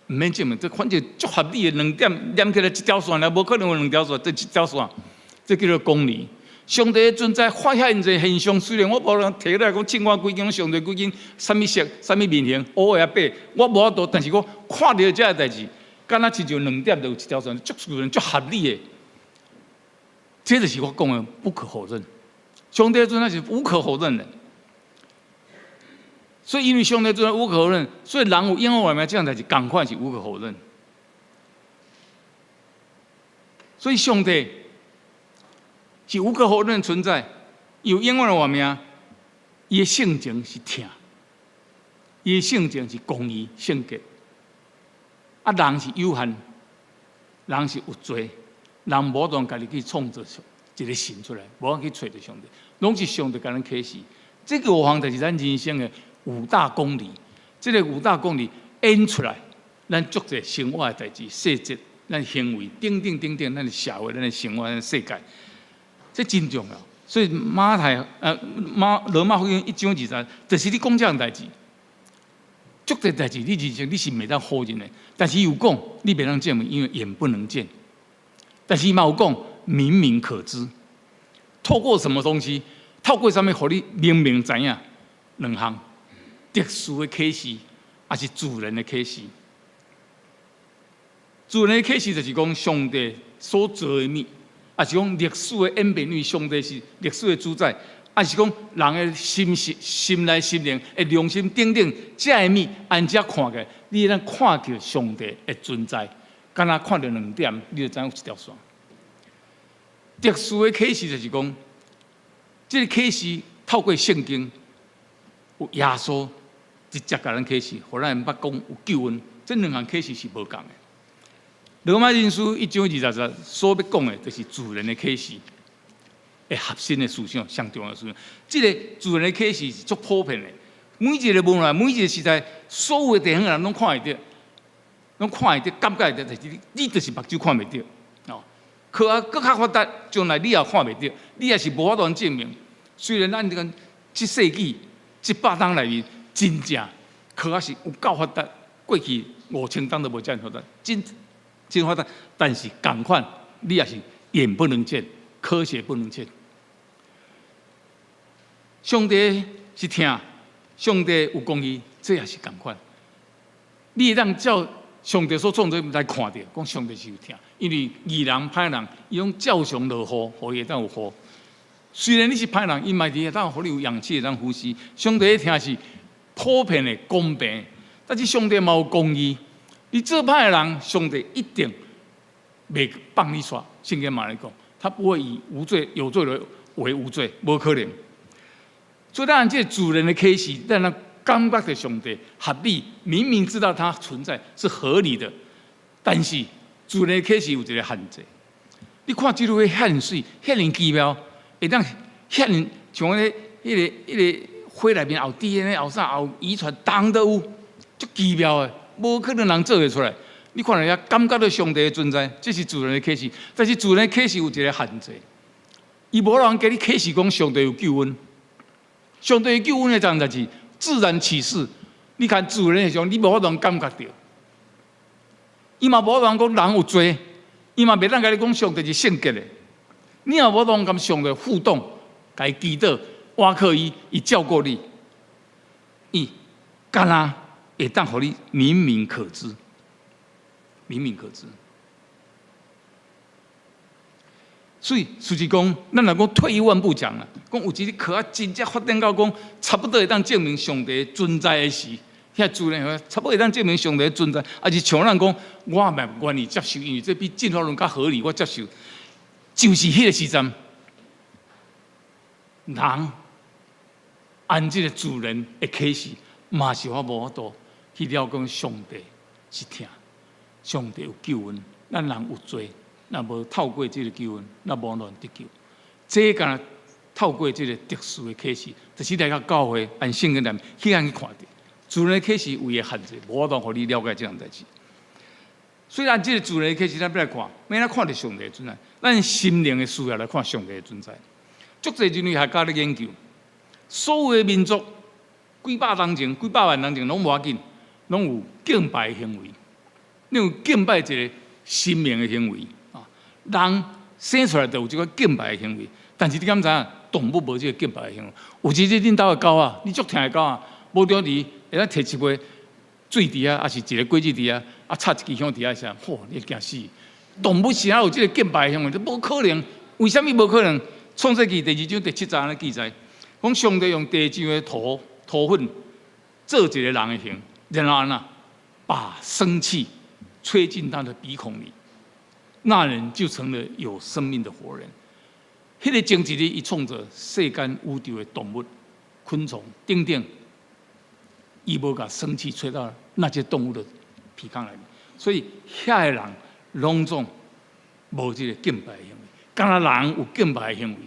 毋免證明，這反正足合理的。兩點連起來一條線，來無可能有兩條線，這一條線，這叫做公理。上帝的存在發現這現象，雖然我無能提來講，凊我規間上帝規間啥物色、啥物面形，烏的白，我無法度，但是我看著這个代誌，敢若親像兩點就有一條線，足自然、足合理的。這就是我講的不可否認。上帝的存在是無可否認的。所以，因為上帝存在無可否認，所以人有永遠活命這項代誌，仝款是無可否認。所以，上帝是無可否認存在，有永遠的活命。伊的性情是疼，伊的性情是公義、聖潔。啊，人是有限，人是有罪，人無法度家己去創造一個神出來，無法度去揣著上帝，攏是上帝共咱啟示。這個五項就是咱人生的五大公理，這個五大公理演出來，咱足濟生活的代誌、細節、咱行為等等等等，咱的社會、咱的生活、咱的世界，這真重要。所以馬太馬羅馬福音一章二節，就是咧講這項代誌。足濟代誌，你人生你是袂當否認的，但是伊有講，你袂當證明，因為眼不能見。但是伊嘛有講，明明可知。透過什麼東西？透過啥物，予你明明知影兩項。特殊的啟示，抑是自然的啟示。自然的啟示就是講上帝所造的物，抑是講歷史的演變，因為上帝是歷史的主宰，抑是講人的心思、心內、心靈的良心等等，這个物按這看起來，你會當看著上帝的存在，敢若看著兩點，你就知影有一條線。特殊的啟示就是講，這个啟示透過聖經，有耶穌直接共咱啟示，予咱捌講有救恩。這兩項啟示是無仝的。羅馬人書一章二十節所欲講的，就是自然的啟示，的核心的思想，上重要的思想。這个自然的啟示是足普遍的，每一个文化、每一个時代，所有的地方人攏看會著，攏看會著，感覺會著，但是你，你就是目睭看袂著。哦，科學閣較發達，將來你也看袂著，你也是無法度證明。雖然咱這個這世紀、這百冬內面，真正科學是有夠發達，過去五千冬都無遮爾發達，真真發達，但是仝款你也是眼不能見，科學不能見。上帝是疼，上帝有公義，這也是仝款。你會當照上帝所創造來看著，講上帝是有疼，因為義人歹人，伊攏照常落雨，予伊會當有雨。雖然你是歹人，伊嘛會當予你有氧氣會當呼吸。上帝的疼是普遍的公平，但是上帝嘛有公義。你做歹的人，上帝一定袂放你煞。聖經嘛來講，他不會以無罪有罪的為無罪，無可能。所以咱這個自然的啟示，讓咱感覺著上帝合理，明明知道它存在是合理的，但是自然的啟示有一個限制。你看這個遐爾媠，遐爾奇妙，會當遐爾像彼彼個花內面有 DNA 有啥有遺傳，當都有，足奇妙的，無可能人做會出來。你看人家感覺著上帝的存在，這是自然的啟示。但是自然的啟示有一個限制，伊無人共你啟示講上帝有救恩。上帝救恩的這項代誌，自然啟示。你看自然的時候，你無法度感覺著。伊嘛無法度講人有罪，伊嘛袂當共你講上帝是聖潔的。你也無法度佮上帝互動，共伊祈禱，倚靠伊，伊照顧你。伊敢若會當予你明明可知，明明可知。所以，事實講，咱若講退一萬步講啦，講有一個科學真正發展到講，差不多會當證明上帝存在的時，遐自然差不多會當證明上帝存在，抑是像咱講，我嘛願意接受，因為這比進化論較合理，我接受。就是彼個時陣，人按這個自然的啟示，嘛是我無法度去了解上帝是疼，上帝有救恩，咱人有罪。若無透過這個救恩，咱無能得救。這敢若透過這個特殊的啟示，就是來到教會按聖經內面去按去看著。自然的啟示有伊的限制，無法度予你了解這項代誌。雖然這個自然的啟示，咱欲來看，欲按怎看著上帝的存在，咱心靈的需要來看上帝的存在。足濟人類學家咧研究，所有的民族幾百年前、幾百萬年前攏無要緊，攏有敬拜的行為，攏有敬拜一個神明的行為。人生出來就有這個敬拜的行為，但是你敢知影動物無這個敬拜的行為？有一日恁兜的狗仔，你足疼的狗仔，無著佇會當提一杯水佇遐，抑是一個果子佇遐，啊插一支香佇遐時，嚯，你會驚死！動物是按怎有這個敬拜的行為？這無可能。為啥物無可能？創世記第二章第七節按呢記載，講上帝用地上的土土粉做一個人的形，然後按怎把生氣吹進他的鼻孔裡。那人就成了有生命的活人。彼個前一日，伊創造世間宇宙的動物、昆蟲等等，伊無共生氣吹到那些動物的鼻孔內面，所以遐个人攏總無這個敬拜的行為。敢若人有敬拜的行為，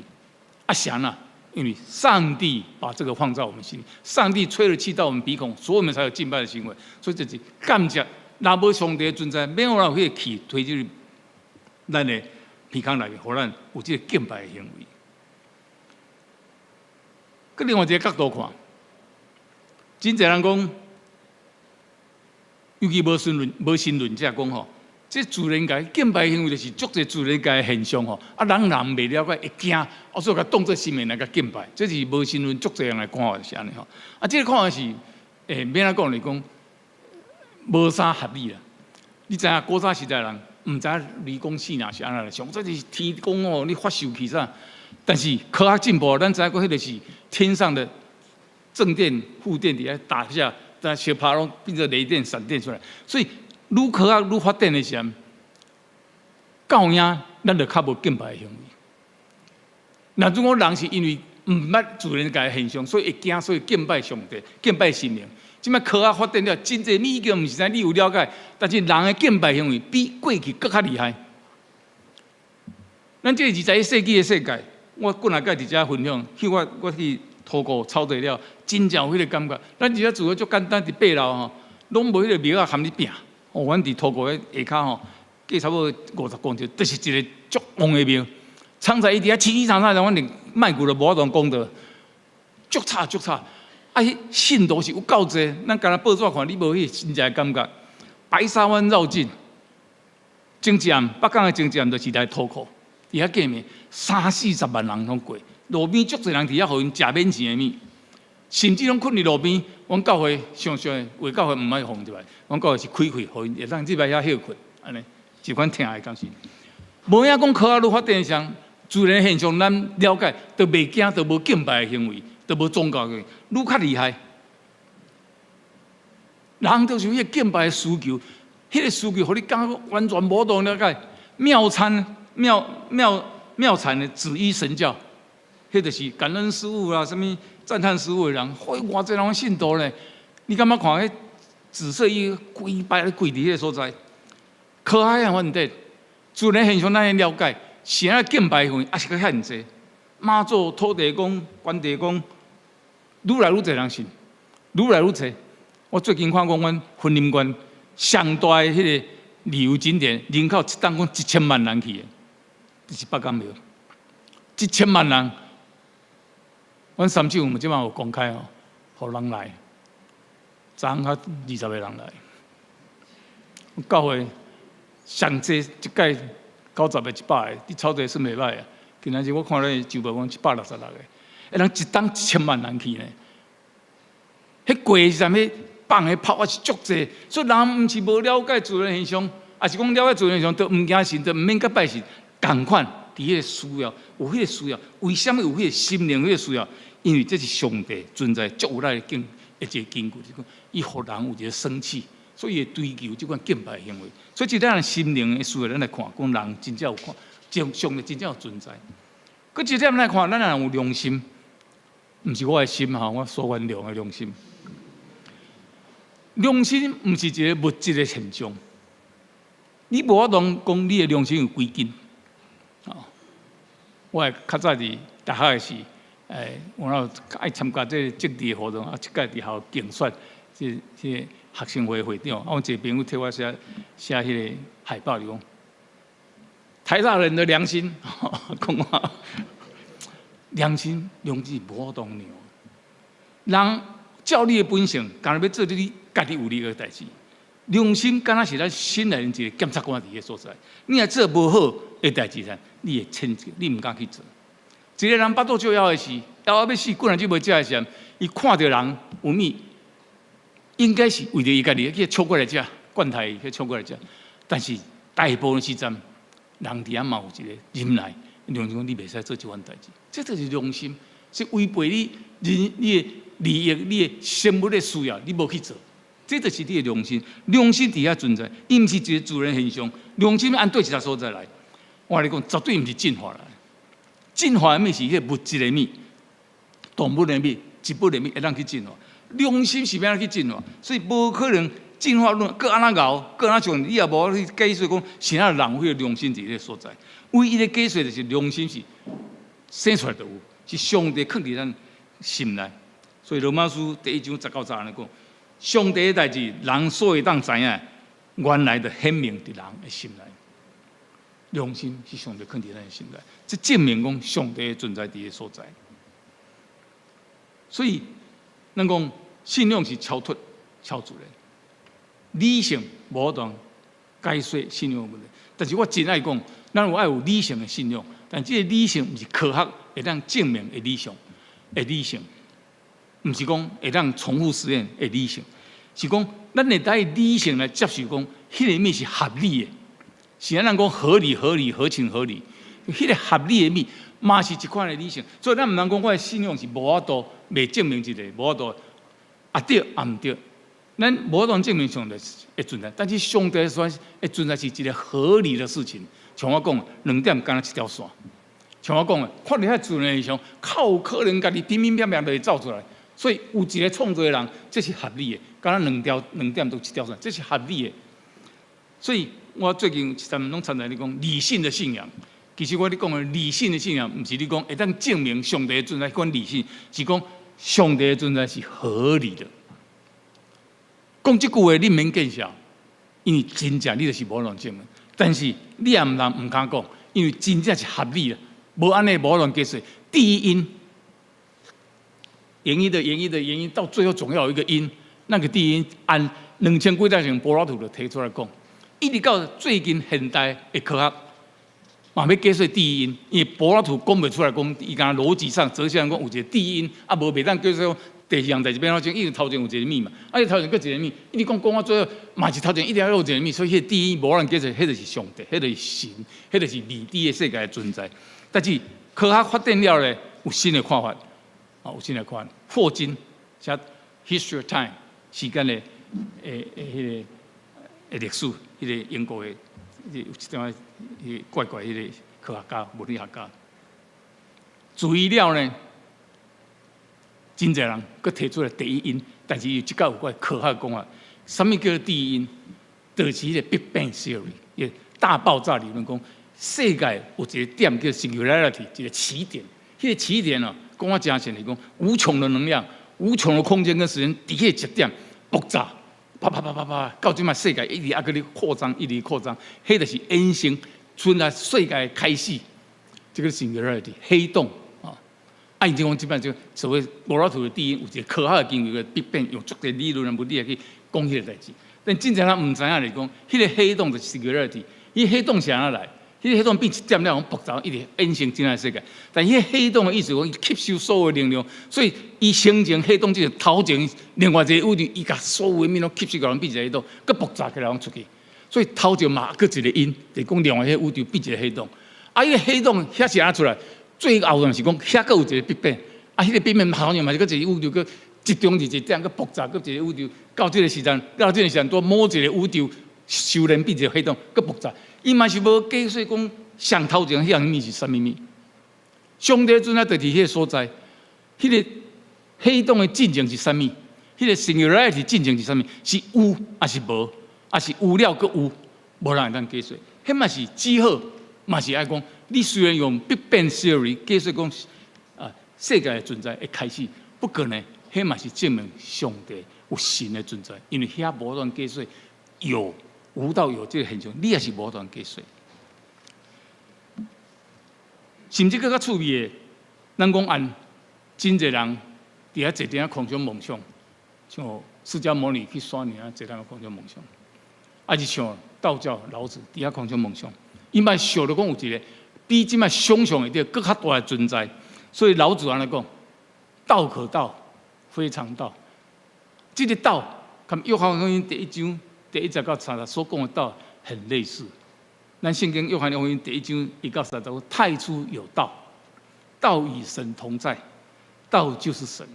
啊啥呢？因為上帝把這個放在我們心裡，上帝吹了氣到我們鼻孔，所以我們才有敬拜的行為。所以這是感謝，若無上帝的存在，免有人有彼個氣推進去咱的鼻孔內面，予咱有這個敬拜的行為。閣另外一個角度看，真濟人講，尤其無神論、無神論者講吼，這自然界敬拜行為就是足濟自然界的現象吼，啊，人人袂了解會驚，啊，所以共當做神明來共敬拜，這是無神論足濟人的看法是按呢吼。啊，這個看法是，欲按怎講來講，無啥合理啦。你知影古早時代人毋知影雷公四若是按怎來想，這是天公哦，你發受氣啥？但是科學進步，咱知影講彼個是天上的正電、負電佇遐打架，在相拍攏變做雷電、閃電出來。所以愈科學愈發展的時陣，到影咱就較無敬拜的行為。若如果人是因為毋捌自然界的現象，所以會驚，所以敬拜上帝、敬拜神明。這擺科學發展了，真濟物件毋是知你有了解，但是人的敬拜行為比過去閣較厲害。咱這個21世紀的世界，我幾若擺佇遮分享，去我我去塗湖草地了，真正有彼個感覺。咱佇遮住的足簡單，佇八樓吼，攏無彼個廟仔含你拚。哦，阮佇塗湖的下跤吼，隔差不多50公尺，就是一個足旺的廟。常在伊佇遐吵吵吵吵，阮連麥克都無法度講著，足吵足吵。啊，彼信徒是有夠濟，咱干焦報紙看，你無彼個真正的感覺。白沙灣繞境，前一暗，北港的前一暗就是來塗湖，佇遐見面，三四十萬人攏過，路邊足濟人佇遐予𪜶食免錢的物，甚至攏睏佇路邊。阮教會常常的為教會毋愛放入來，阮教會是開會，予𪜶會當入來遐歇睏，按呢，這款疼的感受。無影講科學愈發展的時陣，自然現象咱了解，就袂驚，就無敬拜的行為，就無宗教嘅，愈較厲害。人就是有彼個敬拜的需求，彼個需求，予你感覺完全無當了解。妙參妙妙妙禪的紫衣神教，彼就是感恩師父啊，啥物讚嘆師父的人，偌濟人信徒咧。你感覺看彼紫色衣跪拜跪佇彼個所在，科學樣問題，自然現象咱會了解，是按怎敬拜行為，抑是閣遐爾濟。媽祖、土地公、關帝公，愈來愈濟人信，愈來愈濟。我最近看講，阮雲林縣上大的彼個旅遊景點，人口一冬講1000萬人去的，這是北港廟，一千萬人。阮三井有這擺有公開哦，予人來，昨昏才20個人來。教會上濟一屆90個、100個，佇草地算袂䆀啊。今仔日我看咧就報講166個，欸，人一冬1000萬人去呢。彼過時陣，彼放的炮也是足濟，所以人毋是無了解自然現象，抑是講了解自然現象，就毋驚神，就毋免佮拜神。仝款，佇彼個需要，有彼個需要，為啥物有彼個心靈彼個需要？因為這是上帝存在足有力的根一個根據，就是講伊予人有一個生氣，所以會追求這款敬拜行為。所以，這咱心靈的需要，咱來看，講人真正有看，上帝真正有存在。閣一點來看，咱人有良心，毋是我的心吼，我蘇元龍的良心。良心毋是一個物質的現象，你無法度講你的良心有幾斤。我較早佇大學的時，我有愛參加這個政治活動，啊，一擺佇學校競選，這個學生會會長，啊，阮一個朋友替我寫寫彼個海報，就講台大人的良心，講我良心良心無法度量。人照你的本性，敢若欲做你家己有利的代誌。良心敢若是咱心內一個檢察官佇彼所在。你若做無好的代誌啥，你會譴責，你毋敢去做。一個人腹肚足枵的時，枵到欲死，幾若日無食的時陣，伊看著人有物，應該是為著伊家己去搶過來食，罐頭去搶過來食。但是大部分時陣，人佇遐嘛有一個忍耐，良心講你袂使做這款代誌，這就是良心，是違背你人你的利益、你的生物的需要，你無去做，這就是你的良心。良心佇遐存在，伊毋是一個自然現象。良心按佗一個所在來，我共你講，絕對毋是進化來。進化的物是彼個物質的物，動物的物，植物的物會當去進化。良心是欲按怎去進化？所以無可能進化論，閣按怎𠢕，閣按怎像，你也無去解釋講，啥人有彼個良心佇彼個所在。唯一的解釋就是良心是生出來就有，是上帝囥佇咱心內。所以羅馬書第一章10到10按呢講，上帝的代誌，人所會當知影，原來就顯明佇人的心內。良心是上帝囥佇咱的心內，這證明講上帝存在佇彼個所在。所以，咱講信仰是超脫、超自然，理性無法度解釋信仰的問題。但是我真愛講，咱有愛有理性的信仰，但這個理性毋是科學會當證明的理想的理性，毋是講會當重複實驗的理性，是講咱會當以理性來接受講，彼個物是合理的。是按怎講合理、合理、合情合理，彼個合理的物嘛是一款的理性，所以咱毋通講我的信仰是無法度袂證明一個無法度，啊對啊毋對，咱無法度證明上帝會存在，但是上帝說會存在是一個合理的事情。像我講，2點敢若一條線。像我講的，看著遐自然現象，較有可能家己乒乒乓乓就會走出來。所以有一個創造的人，這是合理的。敢若兩條2點都一條線，這是合理的。所以我最近一陣攏常常咧講理性的信仰。其實我咧講的理性的信仰，毋是你講會當證明上帝的存在，款理性是講上帝的存在是合理的。講這句話你毋免見笑，因為真正你就是無法度證明。但是你也毋通毋敢講，因為真正是合理的，無按呢無法度解釋。第一因，原因的原因的原因，到最後總要有一個因，那個第一因按2000幾年前柏拉圖就提出來講，一直到最近現代的科學，嘛欲解釋第一因，因為柏拉圖講袂出來講，伊敢若邏輯上、哲學上講有一個第一因，啊無袂當解釋講第二項代誌欲按怎，因為頭前有一個物嘛，啊伊頭前閣一個物，一直講講到最後，嘛是頭前一定要有一個物，所以彼個第一因無人解釋，彼就是上帝，彼就是神，彼就是未知的世界的存在。但是科學發展了咧，有新的看法，啊，有新的看法。霍金寫《History of Time》時間的彼個歷史，彼個英國的有一點仔怪怪彼個科學家、物理學家。注意了呢，真濟人閣提出來第一因，但是伊這個有關科學講法，啥物叫做第一因？就是彼個 Big Bang Theory，伊大爆炸理論講，世界有一個點叫 Singularity，一個起點。彼個起點哦，講我誠實是講無窮的能量、無窮的空間跟時間，佇彼個一點爆炸，啪啪啪啪啪，到這擺世界一直猶閣咧擴張，一直擴張，彼就是衍生出來世界的開始，這個 Singularity 黑洞。啊，伊就講這擺就所謂柏拉圖的第一，有一個科學的根據個 Big Bang，用足濟理論啊、物理來去講彼個代誌。但真正咱毋知影來講，彼個黑洞就是 Singularity，彼個黑洞是按怎來？彼個黑洞變一點了，爆炸一直衍生進來世界。但彼個黑洞的意思講，伊吸收所有能量，所以伊生成黑洞就是頭前另外一個宇宙，伊共所有的物攏吸收過來，變一個黑洞，閣爆炸起來攏出去。所以頭前嘛閣一個因，就講另外彼個宇宙變一個黑洞。啊，彼個黑洞遐是按怎出來？最後就是講，遐閣有一個 Big Bang，啊，彼個 Big Bang 好像嘛是閣一個宇宙，閣集中佇一點，閣爆炸，閣一個宇宙，到這個時陣，拄某一個宇宙修煉變一個黑洞，閣爆炸。伊嘛是無解釋講上頭前彼項物是啥物物。上帝陣啊，就佇彼個所在，彼個黑洞的進程是啥物？彼個 Singularity 進程是啥物？是有抑是無？抑是有了閣有？無人會當解釋。彼嘛是只好，嘛是愛講。你雖然用 Big Bang Theory 解釋講啊，世界的存在會開始，不過呢，彼嘛是證明上帝有神的存在，因為遐無法解釋有無到有這個現象，你也是無法解釋。甚至閣較趣味的，咱講按真濟人佇遐坐佇遐空中夢想，像釋迦牟尼去山爾坐佇空中夢想，抑是像道教老子佇遐空中夢想，伊嘛想著講有一個比這擺想象會著閣較大的存在，所以老子按呢講：道可道，非常道。這個道，佮約翰福音第一章第一節到三節所講的道很類似。咱聖經約翰福音第一章一到三節講：太初有道，道與神同在，道就是神。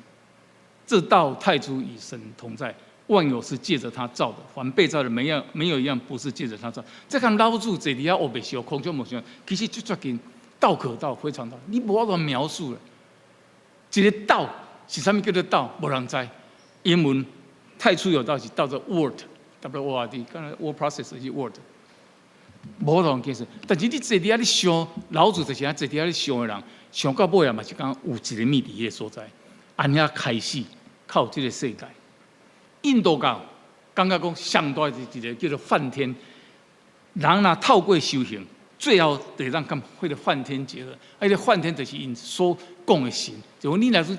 這道太初與神同在，萬有是借着他造的，凡被造的沒有一樣不是借着他造。這佮老子坐佇遐烏白想空中夢想，其實最接近道可道非常道，你無法度描述了。一個道是啥物叫做道？無人知。英文太初有道是道做 word，W O R D，敢若 word processor 是 word，無法度解釋。但是你坐佇遐咧想，老子就是遐坐佇遐咧想的人，想到尾啊嘛是講有一個物佇彼個所在，按遐開始靠這個世界。印度教感覺講上大是一個叫做梵天，人若透過修行，最後就會當佮彼個梵天結合。啊，彼個梵天就是𪜶所講的神，就講你若是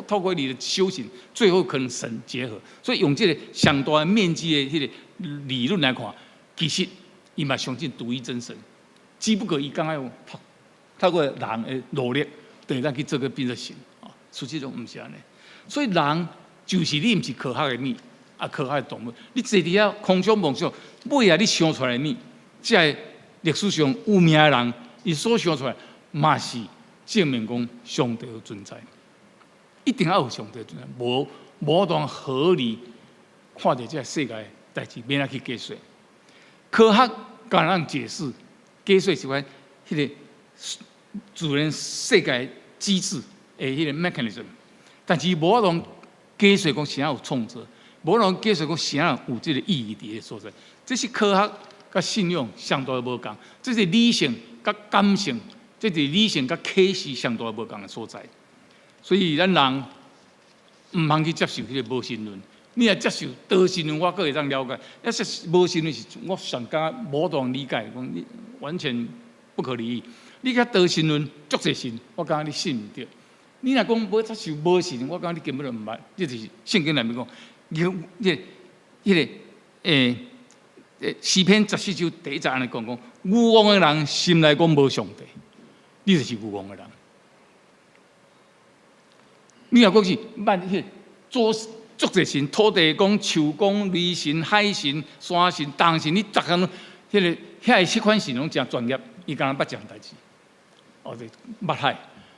透過你的修行，最後可能神結合。所以用這個上大的面積的彼個理論來看，其實伊嘛相信獨一真神，只不過伊感覺用透過人的努力，就會當去做個變做神啊。實際上毋是按呢。所以人就是你，毋是科學的物，啊，科學的動物。你坐佇遐空想夢想，尾仔你想出來的物，這個歷史上有名的人，伊所想出來，嘛是證明講上帝有存在，一定要有上帝存在，無當合理看著這個世界代誌，欲按怎去解釋？科學敢當解釋，解釋是講彼個自然世界機制的彼個 mechanism，但是無法度解釋講啥有創造，無法度解釋講啥有這個意義佇彼個所在。這是科學佮信仰相當無仝，這是理性佮感性，這是理性佮啟示相當無仝的所在。所以咱人毋通去接受彼個無神論。你若接受多神論，我閣會當了解；抑是無神論，是我上感覺無當理解，講你完全不可理喻。你佮多神論足濟神，我感覺你信毋著。你若講欲接受無神，我感覺你根本就毋捌。這就是聖經內面講，有這彼個詩篇14章第一節按呢講講，愚妄的人心內講無上帝，你就是愚妄的人。你若講是萬彼個做足濟神，土地公、樹公、雷神、海神、山神、東神，你逐項彼個遐個彼款神攏誠專業，伊敢若捌這項代誌。哦，就捌海，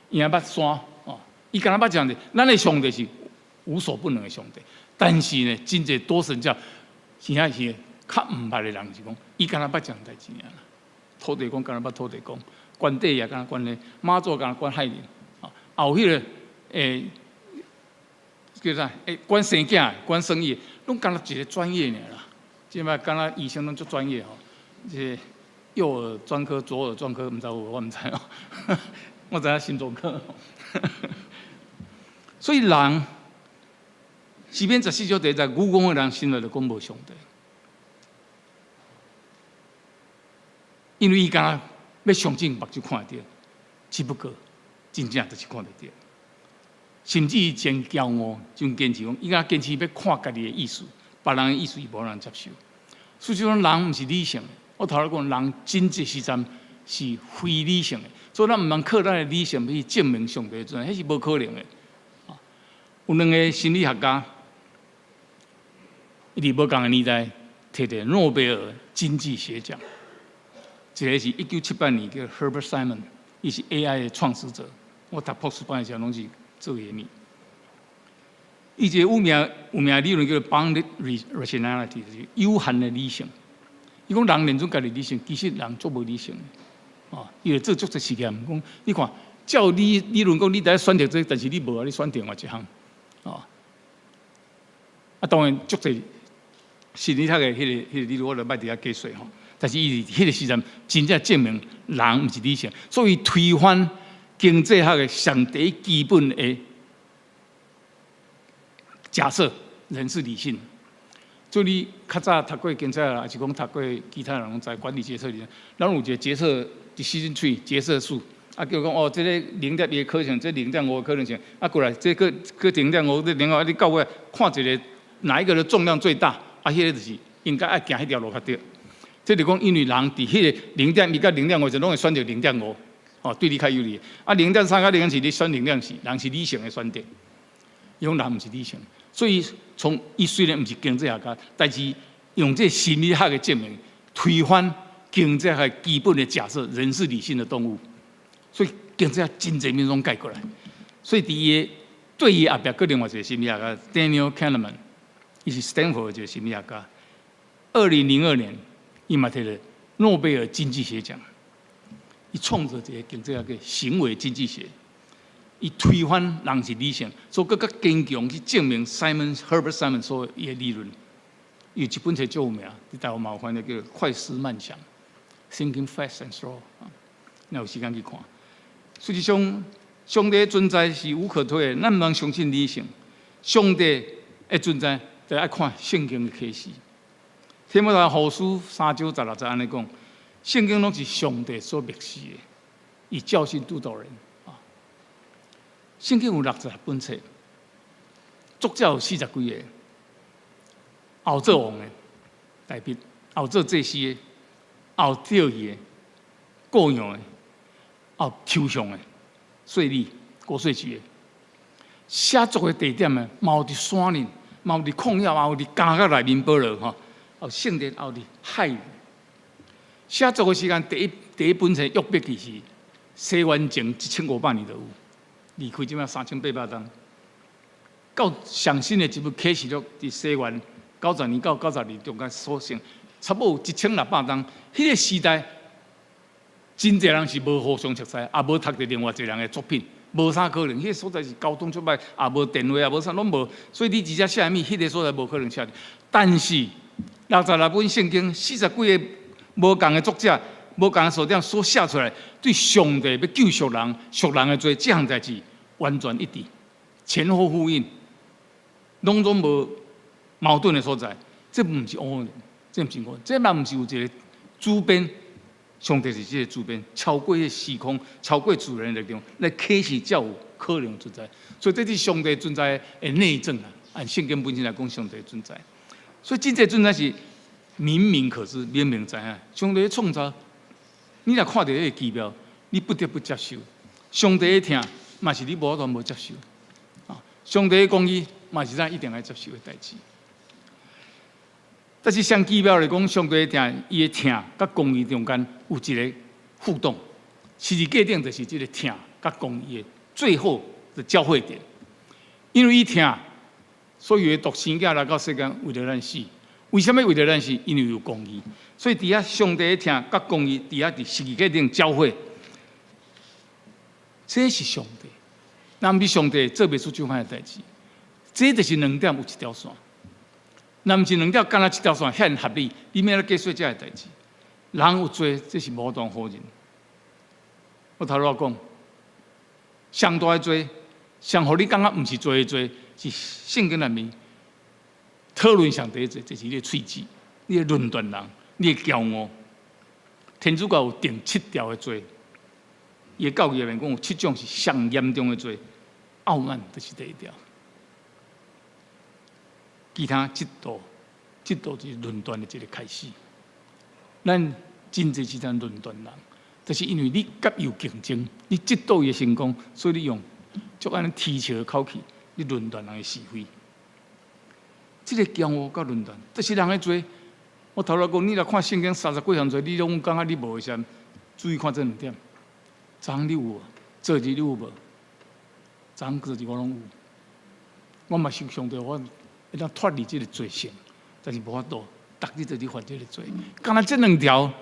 伊也捌山，哦，伊敢若捌這樣子。咱的上帝是無所不能的上帝，但是呢，真濟多神教，真正是較毋捌的人是講，伊敢若捌這樣代誌爾啦。土地公敢若捌土地公，關帝也敢若關帝，媽祖敢若關海人，啊，後彼個叫啥？管生囝、管生意，攏敢若一個專業爾啦。這擺敢若醫生攏足專業吼，這右耳專科、左耳專科，毋知有無？我毋知哦。我知影心臟科。所以人詩篇14章第一節，愚戇的人心內就講無上帝，因為伊敢若欲相信目睭看會著，只不過真正就是看袂著。甚至伊真驕傲，真堅持講，伊敢堅持欲看家己的意思，別人的意思伊無人接受。事實上，人毋是理性的。我頭先講，人真濟時陣是非理性的，所以咱毋通靠咱的理性去證明上帝的存在，彼是無可能的。有兩个心理學家，伊佇無仝的年代摕著諾貝爾經濟學獎。一个是1978年叫 Herbert Simon，伊是 AI 的創始者。我讀博士班的時候攏是做伊的物。伊一個有名理論叫做 Bounded Rationality，就是有限的理性。伊講人認準家己理性，其實人足無理性的。哦，伊會做足濟實驗，講你看，照理理論講，你佇咧選擇這個，但是你無啊，你選另外一項。哦，啊，當然足濟心理學的彼個理論，我就莫佇遐解說吼。但是伊佇彼個時陣真正證明人毋是理性，所以推翻經濟學的上第基本的假設，人是理性。所以你較早讀過經濟學，抑是講讀過其他人在管理決策裡，咱有一個決策 decision tree 決策樹。啊，叫講哦，這个0.1的可能性，這0.5的可能性，啊，過來這个閣0.5，這另外你到尾看一个哪一個的重量最大，啊，彼个就是應該愛行彼條路較對。這就講，因為人佇彼个0.1佮0.5時，攏會選擇0.5，哦，對你較有利。啊，0.3佮0.4，你選0.4，人是理性的選擇，因為人毋是理性，所以從伊雖然毋是經濟學家，但是用這心理學的證明推翻經濟學基本的假設，人是理性的動物。所以經濟學真濟物攏改過來，所以佇伊的對伊後壁，閣另外一個心理學家 Daniel Kahneman，伊是 Stanford 一個心理學家。2002年，伊嘛摕著諾貝爾經濟學獎。伊創造一個經濟學叫行為經濟學，伊推翻人是理性，所以閣較堅強去證明 Simon Herbert Simon 所伊的理論。伊有一本冊足有名，佇台灣嘛有翻譯叫做《快思慢想》（Thinking Fast and Slow）。你有時間去看。實際上，上帝的存在是無可推的，咱毋通相信理性。上帝的存在，就愛看聖經的啟示。提摩太後書3章16節按呢講，聖經攏是上帝所默示的，以教訓督導人啊。聖經有66本冊，作者有40幾个，有做王的大衛，有做祭司的，有釣魚的，羔羊的，有抽象的，稅吏、國稅局的。寫作的地點呢，嘛有佇山裡，嘛有佇曠野，嘛有佇監獄內面保羅吼，有聖殿，有佇海裡。寫作的時間，第一本冊約伯記是西元前1500年就有，離開這擺3800冬。到上新的一部啟示錄，佇西元90年到92中間所成，差不多有1600冬。彼個時代，真濟人是無互相熟似，也無讀著另外一個人的作品，無啥可能。彼個所在是交通足歹，也無電話，也無啥，攏無。所以你直接寫啥物，彼個所在無可能寫。但是66本聖經，40幾个無仝的作者、無仝的所長所寫出來，對上帝欲救贖人、贖人的罪，這項代誌完全一致，前後呼應，攏總無矛盾的所在。這毋是偶然，這毋是偶然，這嘛毋是有一個主編。上帝是這個主編，超過彼個時空，超過自然力量來啟示才有可能存在。所以這是上帝存在的內證啊！按聖經本身來講，上帝存在。所以真濟存在是明明可知、明明知影。上帝的創造，你若看著彼个奇妙，你不得不接受。上帝的疼，嘛是你無法度無接受。啊，上帝的公義，嘛是咱一定愛接受的代誌。但是上奇妙來講，上帝的疼，伊的疼佮公義中間有一个互動。十字架頂就是這个疼佮公義的最後的交匯點。因為伊疼，所以伊獨生囝來到世間，為著咱死。為啥物為著咱死？因為有公義。所以佇遐上帝的疼佮公義，佇遐佇十字架頂交匯。這是上帝，若毋是上帝做袂出這款的代誌。這就是兩點有一條線。若毋是兩點敢若一條線遐爾合理，你欲按怎計算這个代誌？人有罪，這是無當否認。我頭拄仔講，上大的罪，上予你感覺毋是罪的罪，是聖經內面討論上帝的罪，就是你的喙舌，你的論斷人，你的驕傲。天主教有定七條的罪，伊的教義內面講有七種是上嚴重的罪，傲慢就是第一條。其他嫉妒，嫉妒就是論斷的一個開始。咱真濟時陣論斷人，就是因為你佮伊有競爭，你嫉妒伊的成功，所以你用足按呢啼笑的口氣，你論斷人的是非。這个驕傲佮論斷，這是人的罪。我頭拄講，你若看聖經三十幾項罪，你攏感覺你無的時陣，注意看這兩點。昨昏你有無？昨日你有無？昨昏昨日我攏有。我嘛想上帝，我會當脫離這个罪性，但是無法度，逐日都佇犯這个罪。敢若這兩條，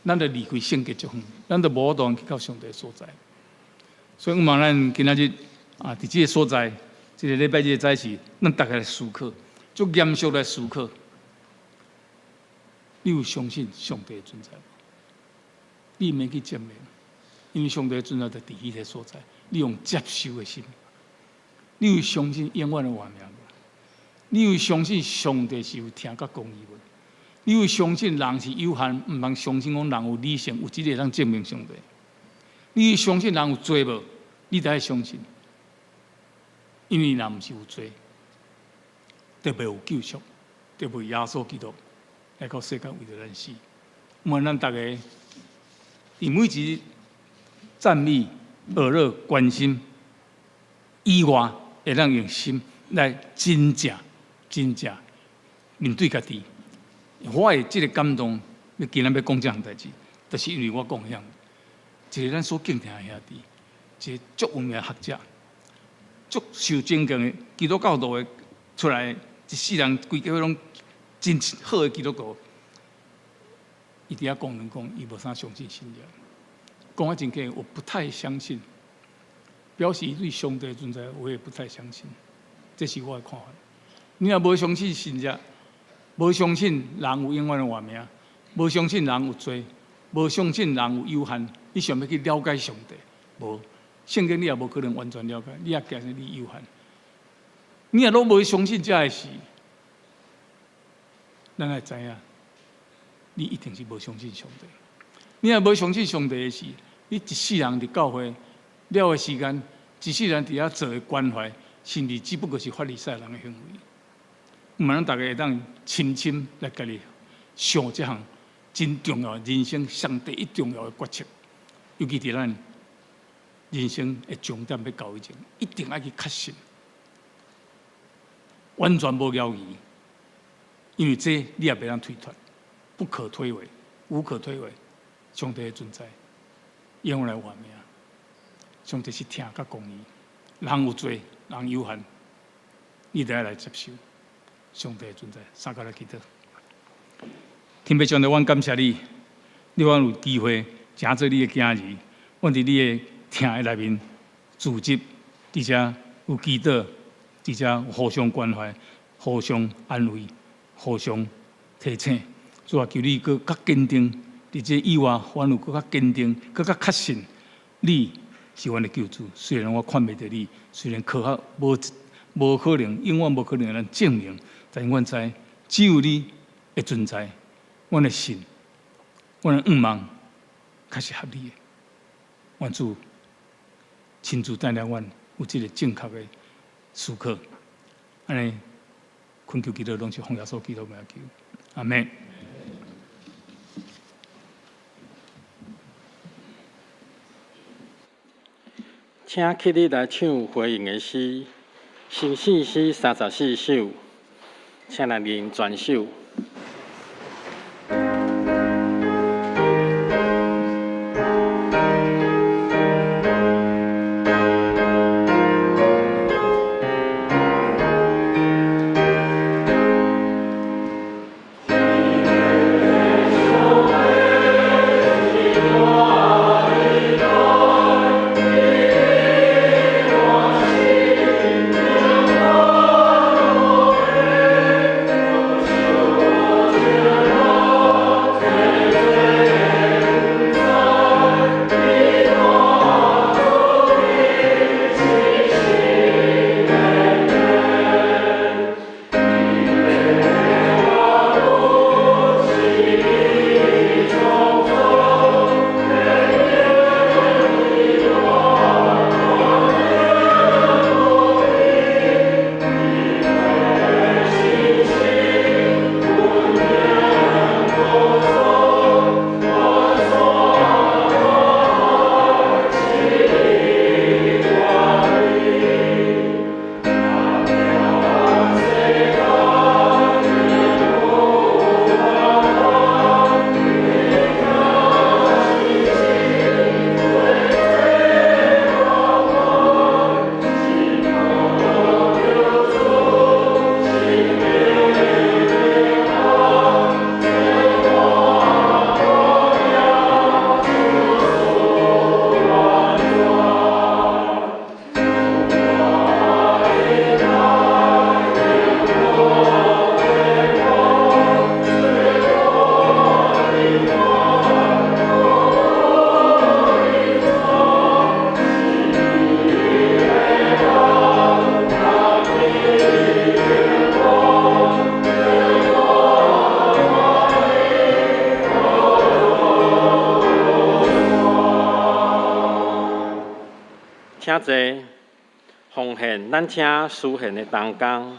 咱就離開聖潔足遠，咱就無法度去到上帝的所在。所以，我望咱今仔日啊，佇這个所在，這个禮拜日的早時，咱逐家來思考，足嚴肅來思考。你有相信上帝的存在無？你毋免去證明，因為上帝的存在就佇彼个所在。你用接受的心，你有相信永遠的活命無？你有相信上帝是有疼佮公義無？你有相信人是有限，毋通相信講人有理性，有這个通證明上帝？你有相信人有罪無？你得愛相信，因為人毋是有罪，就袂有救贖，就袂耶穌基督來到世間為著咱死。望咱逐家佇每一日讚美、學樂、關心以外，會當用心來真正、真正面對家己。我的這个感動，欲今仔欲講這項代誌，就是因為我講遐，一个咱所敬聽的兄弟，一个足有名的學者，足受尊敬的基督教徒的出來，一世人規家伙攏真好的基督徒，伊佇遐講人講，伊無啥相信信仰，講啊真假，我不太相信，表示伊對上帝的存在，我也不太相信，這是我的看法。你若無相信信仰，無相信人有永遠的活命，無相信人有罪，無相信人有有限，你想欲去了解上帝？無，聖經你也無可能完全了解，你也驚你有限。你若攏無相信這个事，咱愛知影，你一定是無相信上帝。你若無相信上帝的時，你一世人佇教會了的時間，一世人佇遐做的關懷，甚至只不過是法利賽人的行為。毋咱逐家會當深深來家己想這項真重要人生上第一重要的決策，尤其佇咱人生的終點欲到以前，一定愛去確信，完全無猶豫，因為這你也袂當推脫，不可推諉，無可推諉，上帝的存在，永遠來活命。上帝是疼佮公義，人有罪，人有限，你得愛來接受上帝的存在。三個來祈禱，天父上帝，阮感謝你，你予阮有機會成做你的囝兒，阮佇你的疼的內面聚集，佇遮有祈禱，佇遮互相關懷、互相安慰、互相提醒。主啊，求你閣較堅定，佇這以外，阮有閣較堅定、閣較確信，你是阮的救主。雖然我看袂著你，雖然科學無可能，永遠無可能來證明，但是阮知只有你的存在，阮的信，阮的向望，確實合理的。願主親自帶領阮有這个正確的思考，按呢，懇求基督攏是奉耶穌基督名求，阿們。請起立來唱回應的詩，新聖詩34首，請來認全首。請坐，奉獻，咱請司獻的同工。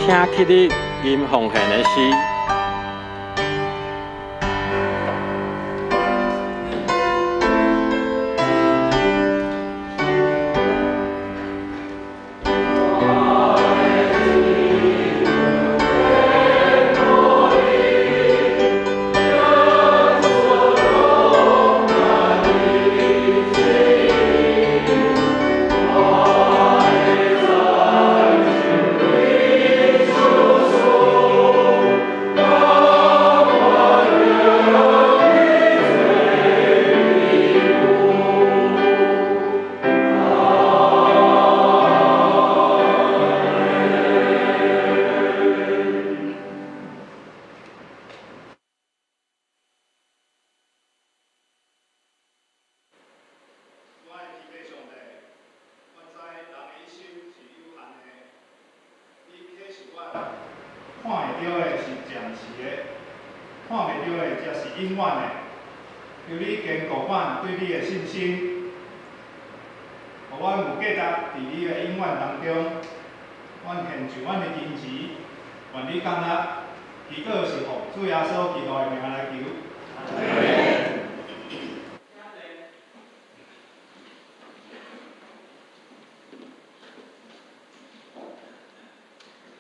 請起立吟奉獻的詩。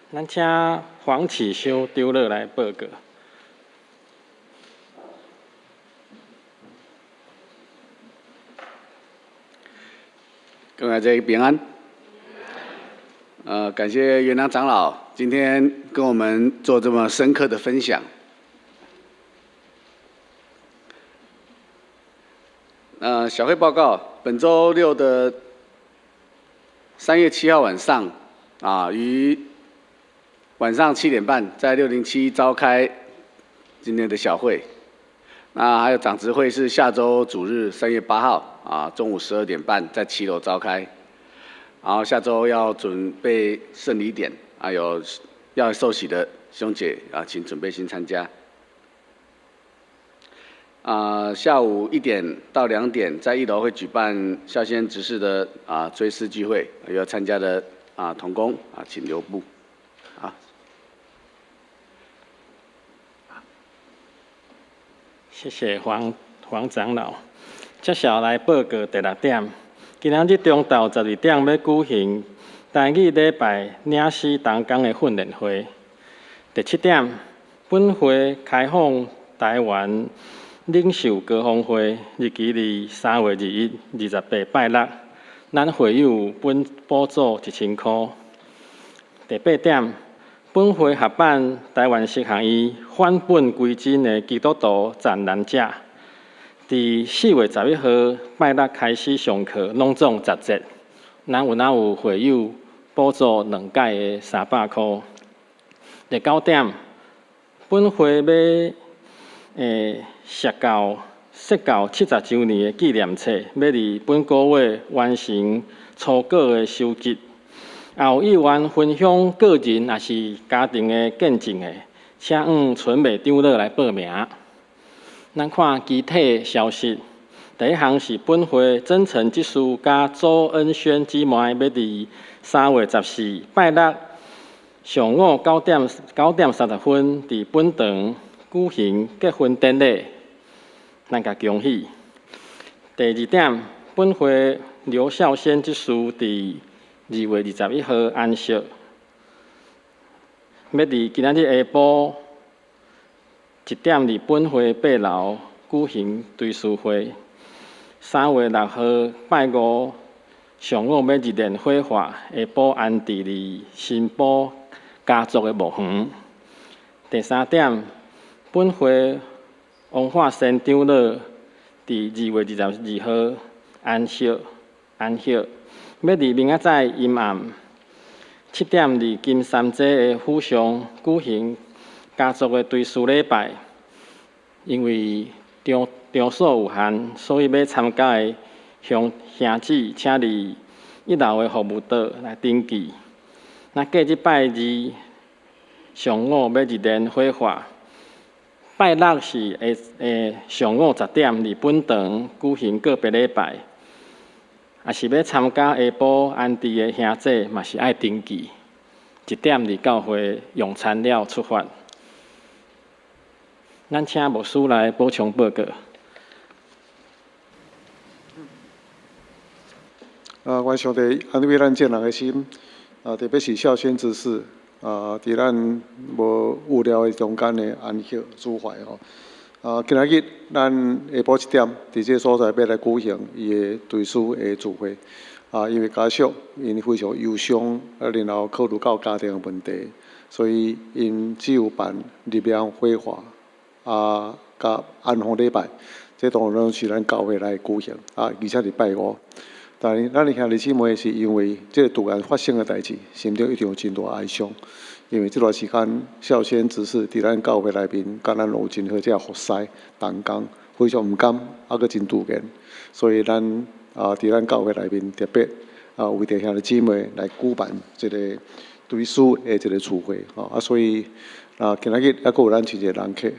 咱請黃啟修長老來報告。各位這平安。感謝元朗長老今天跟我們做這麼深刻的分享。小會報告，本週六的3月7號晚上，於晚上7點半在607召開今天的小會。那還有長執會是下週主日3月8號中午12點半在7樓召開。然後下週要準備聖禮典有要受洗的兄姐請準備先參加。下午1點到2點，在1樓會舉辦孝先執事的追思聚會，有要參加的同工請留步。好，謝謝黃長老。接下來報告第6點，今仔日中晝12點欲舉行台語禮拜領詩同工的訓練會。第7點，本會開放台灣領袖高峰會，日期佇3月21、28拜六，咱會友本補助1000箍。第8點，本會合辦台灣神學院返本歸真的基督徒展覽者，佇4月11號拜六開始上課，攏總10節。咱有哪有會友補助兩屆的300箍。第9點，本會欲設教70週年的紀念冊，欲佇本個月完成初稿的收集。也有意願分享個人抑是家庭的見證的，請向純美長老來報名。咱看其他消息，第一項是本會真誠執事佮周恩軒姊妹欲佇3月14拜六上午9點30分，佇本堂舉行結婚典禮，咱共恭喜。第二點，本會劉孝先執事佇2月21號安息，欲佇今仔日下晡1點佇本會8樓舉行追思會。3月6號拜五上午欲日蓮火化，下晡安置佇新埔家族的墓園。第三點，本會王化先長老佇2月22號安息，欲佇明仔載陰暗7點佇金三街的府上舉行家族的追思禮拜。因為場所有限，所以欲參加的鄉兄姊，請佇1樓的服務桌來登記。那隔日拜二上午欲日蓮火化，拜六是下上午10點佇本堂舉行告別禮拜。若是欲參加下晡安置的兄姊，嘛是愛登記。1點佇教會用餐了出發。咱請牧師來補充報告。啊，願上帝安慰咱眾人的心，啊，特別是孝先執事，啊，佇咱無預料的中間的安息主懷吼。啊，今仔日咱下晡7點，佇這个所在欲來舉行伊的追思的聚會。啊，因為家屬𪜶非常憂傷，啊，然後考慮到家庭的問題，所以𪜶只有辦入殮火化，啊，佮安放禮拜，這當然攏是咱教會來舉行，啊，而且是拜五。但是咱的兄弟姊妹是因為這个突然發生的代誌，心中一定有真大哀傷。因為這段時間，孝先執事佇咱教會內面，佮咱攏有真好這服侍同工，非常毋甘，啊，閣真突然，所以咱啊，佇咱教會內面特別啊，為著兄弟姊妹來舉辦這个追思的一个聚會，吼啊，所以啊，今仔日猶閣有咱真濟人客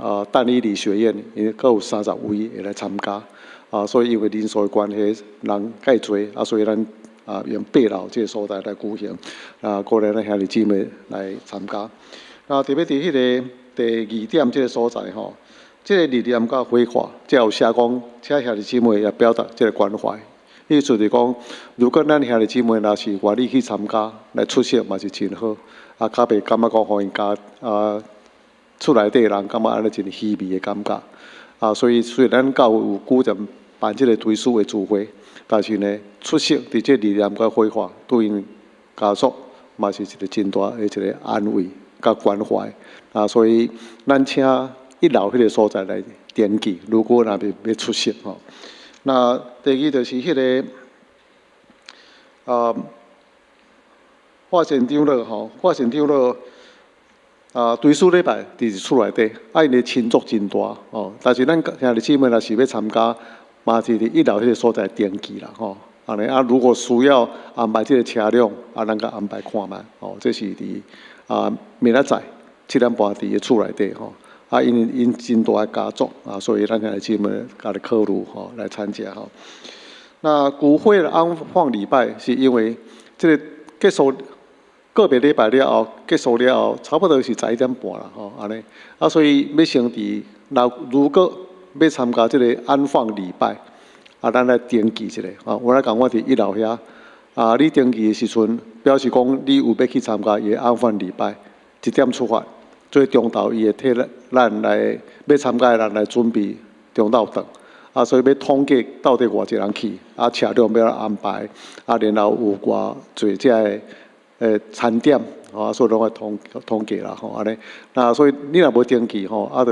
啊，但以理學院𪜶閣有30位會來參加。啊，所以因為人數的關係，人較濟，啊，所以咱啊用8樓這个所在來舉行，啊，鼓勵咱兄弟姊妹來參加。啊，特別佇彼个第二點這个所在吼，這个理念佮火化，這有寫講，請兄弟姊妹也表達這个關懷。意思就是講，如果咱兄弟姊妹若是願意去參加來出席，嘛是真好。啊，較袂感覺講，予𪜶家啊厝內底人感覺按呢真虛偽的感覺。啊，所以雖然咱教會有舉辦辦這个追思的聚會，但是呢，出席佇這理念佮火化，對𪜶家屬嘛是一个真大的一个安慰佮關懷。啊，所以咱請1樓彼个所在來登記，如果若欲欲出席吼。那第二就是彼个啊，化善長老吼，化善長老啊，追思禮拜佇厝內底，啊，𪜶的親族真大吼，但是咱兄弟姊妹若是欲參加，嘛是佇1樓彼个所在登記啦吼。按呢啊，如果需要安排這个車輛，啊，咱共安排看覓吼。這是佇啊明仔載7點半佇个厝內底吼。啊，因為𪜶真大的家族啊，所以咱兄弟姊妹共來考慮吼來參加吼。那骨灰的安放禮拜，是因為這个結束告別禮拜了後，結束了後，差不多是11點半啦吼，按呢啊，所以欲先佇若如果欲參加這个安放禮拜，啊，咱來登記一下啊。我來講，我佇1樓遐啊，你登記的時陣，表示講你有欲去參加伊的安放禮拜，1點出發，做中晝伊會替咱來欲參加的人來準備中晝頓，啊，所以欲統計到底偌濟人去，啊，車輛欲按怎安排，啊，然後有偌濟這个餐點，啊，所以攏愛統計啦，吼，按呢。那所以你若無登記吼，啊，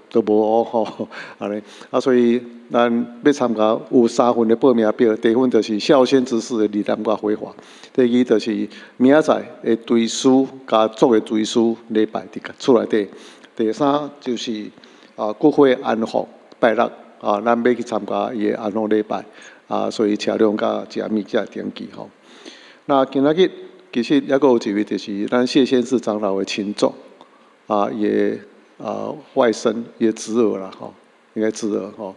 就無哦吼，按呢。啊，所以咱欲參加有三份的報名表，第一份就是孝先執事的理念佮火化，第二就是明仔載的追思家族的追思禮拜佇厝內底，第三就是啊骨灰安放拜六啊，咱欲去參加伊的安放禮拜啊，所以車輛佮食物件登記吼。那今仔日其實猶閣有一位就是咱謝先士長老的親族啊，伊的啊外甥，伊的侄兒啦吼，應該侄兒吼，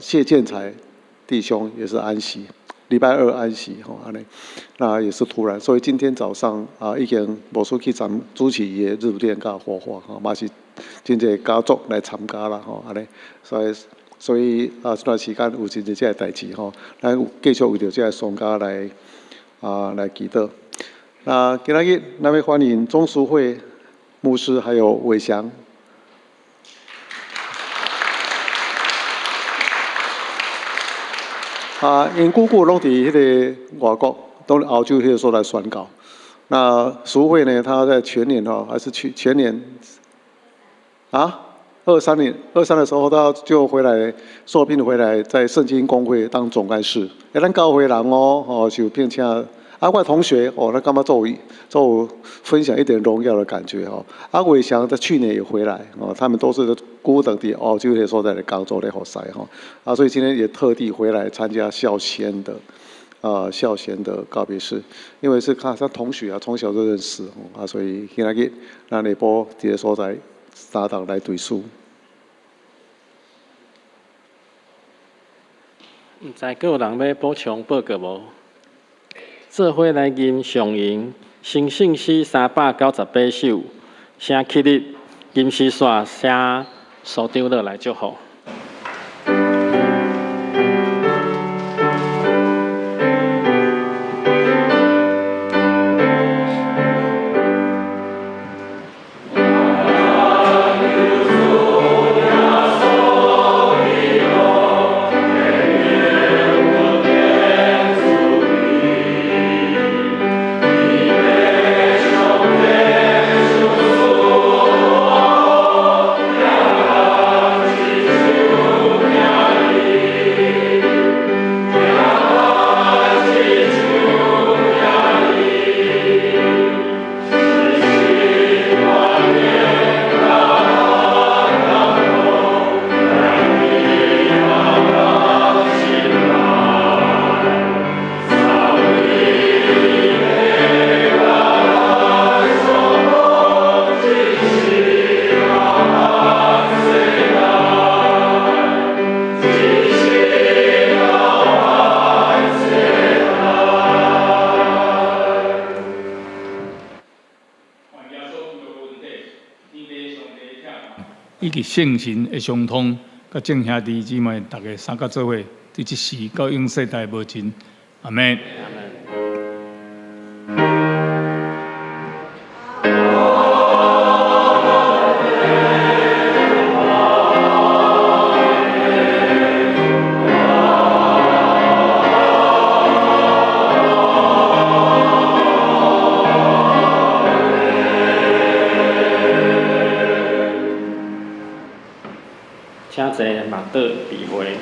謝建才弟兄也是安息禮拜二安息吼，按呢，那也是突然，所以今天早上啊，已經牧師去參主持伊的入殮佮火化吼，嘛是真濟家族來參加啦吼，按呢，所以啊，這段時間有真濟這个代誌吼，咱繼續為著這个喪家來祈禱。那今仔日咱欲歡迎鍾淑慧牧師還有偉翔。啊，𪜶姑姑攏佇彼个外國，都澳洲彼个所在宣教。那淑慧呢？她在前年吼，還是去前年？啊，23年，23的時候，她就回來受聘回來，在聖經公會當總幹事。欸，咱教會人哦，吼，受聘請。啊，我同學哦，那感覺做做分享一點榮耀的感覺吼。啊，偉翔在去年也回來哦，他們都是孤等佇澳洲彼个所在的工作咧服侍吼。啊，所以今天也特地回來參加孝賢的告別式，因為是看他同學啊，從小就認識啊，所以今仔日咱下晡佇个所在三同來追思。毋知閣有人欲補充報告無？做伙來吟上吟新聖詩398首，請起立，吟詩煞請蘇長老來祝福。以及聖神的相通，佮眾兄弟姊妹，逐家三佮做伙，佇這世到永世代無盡。阿們。請坐，默禱閉會。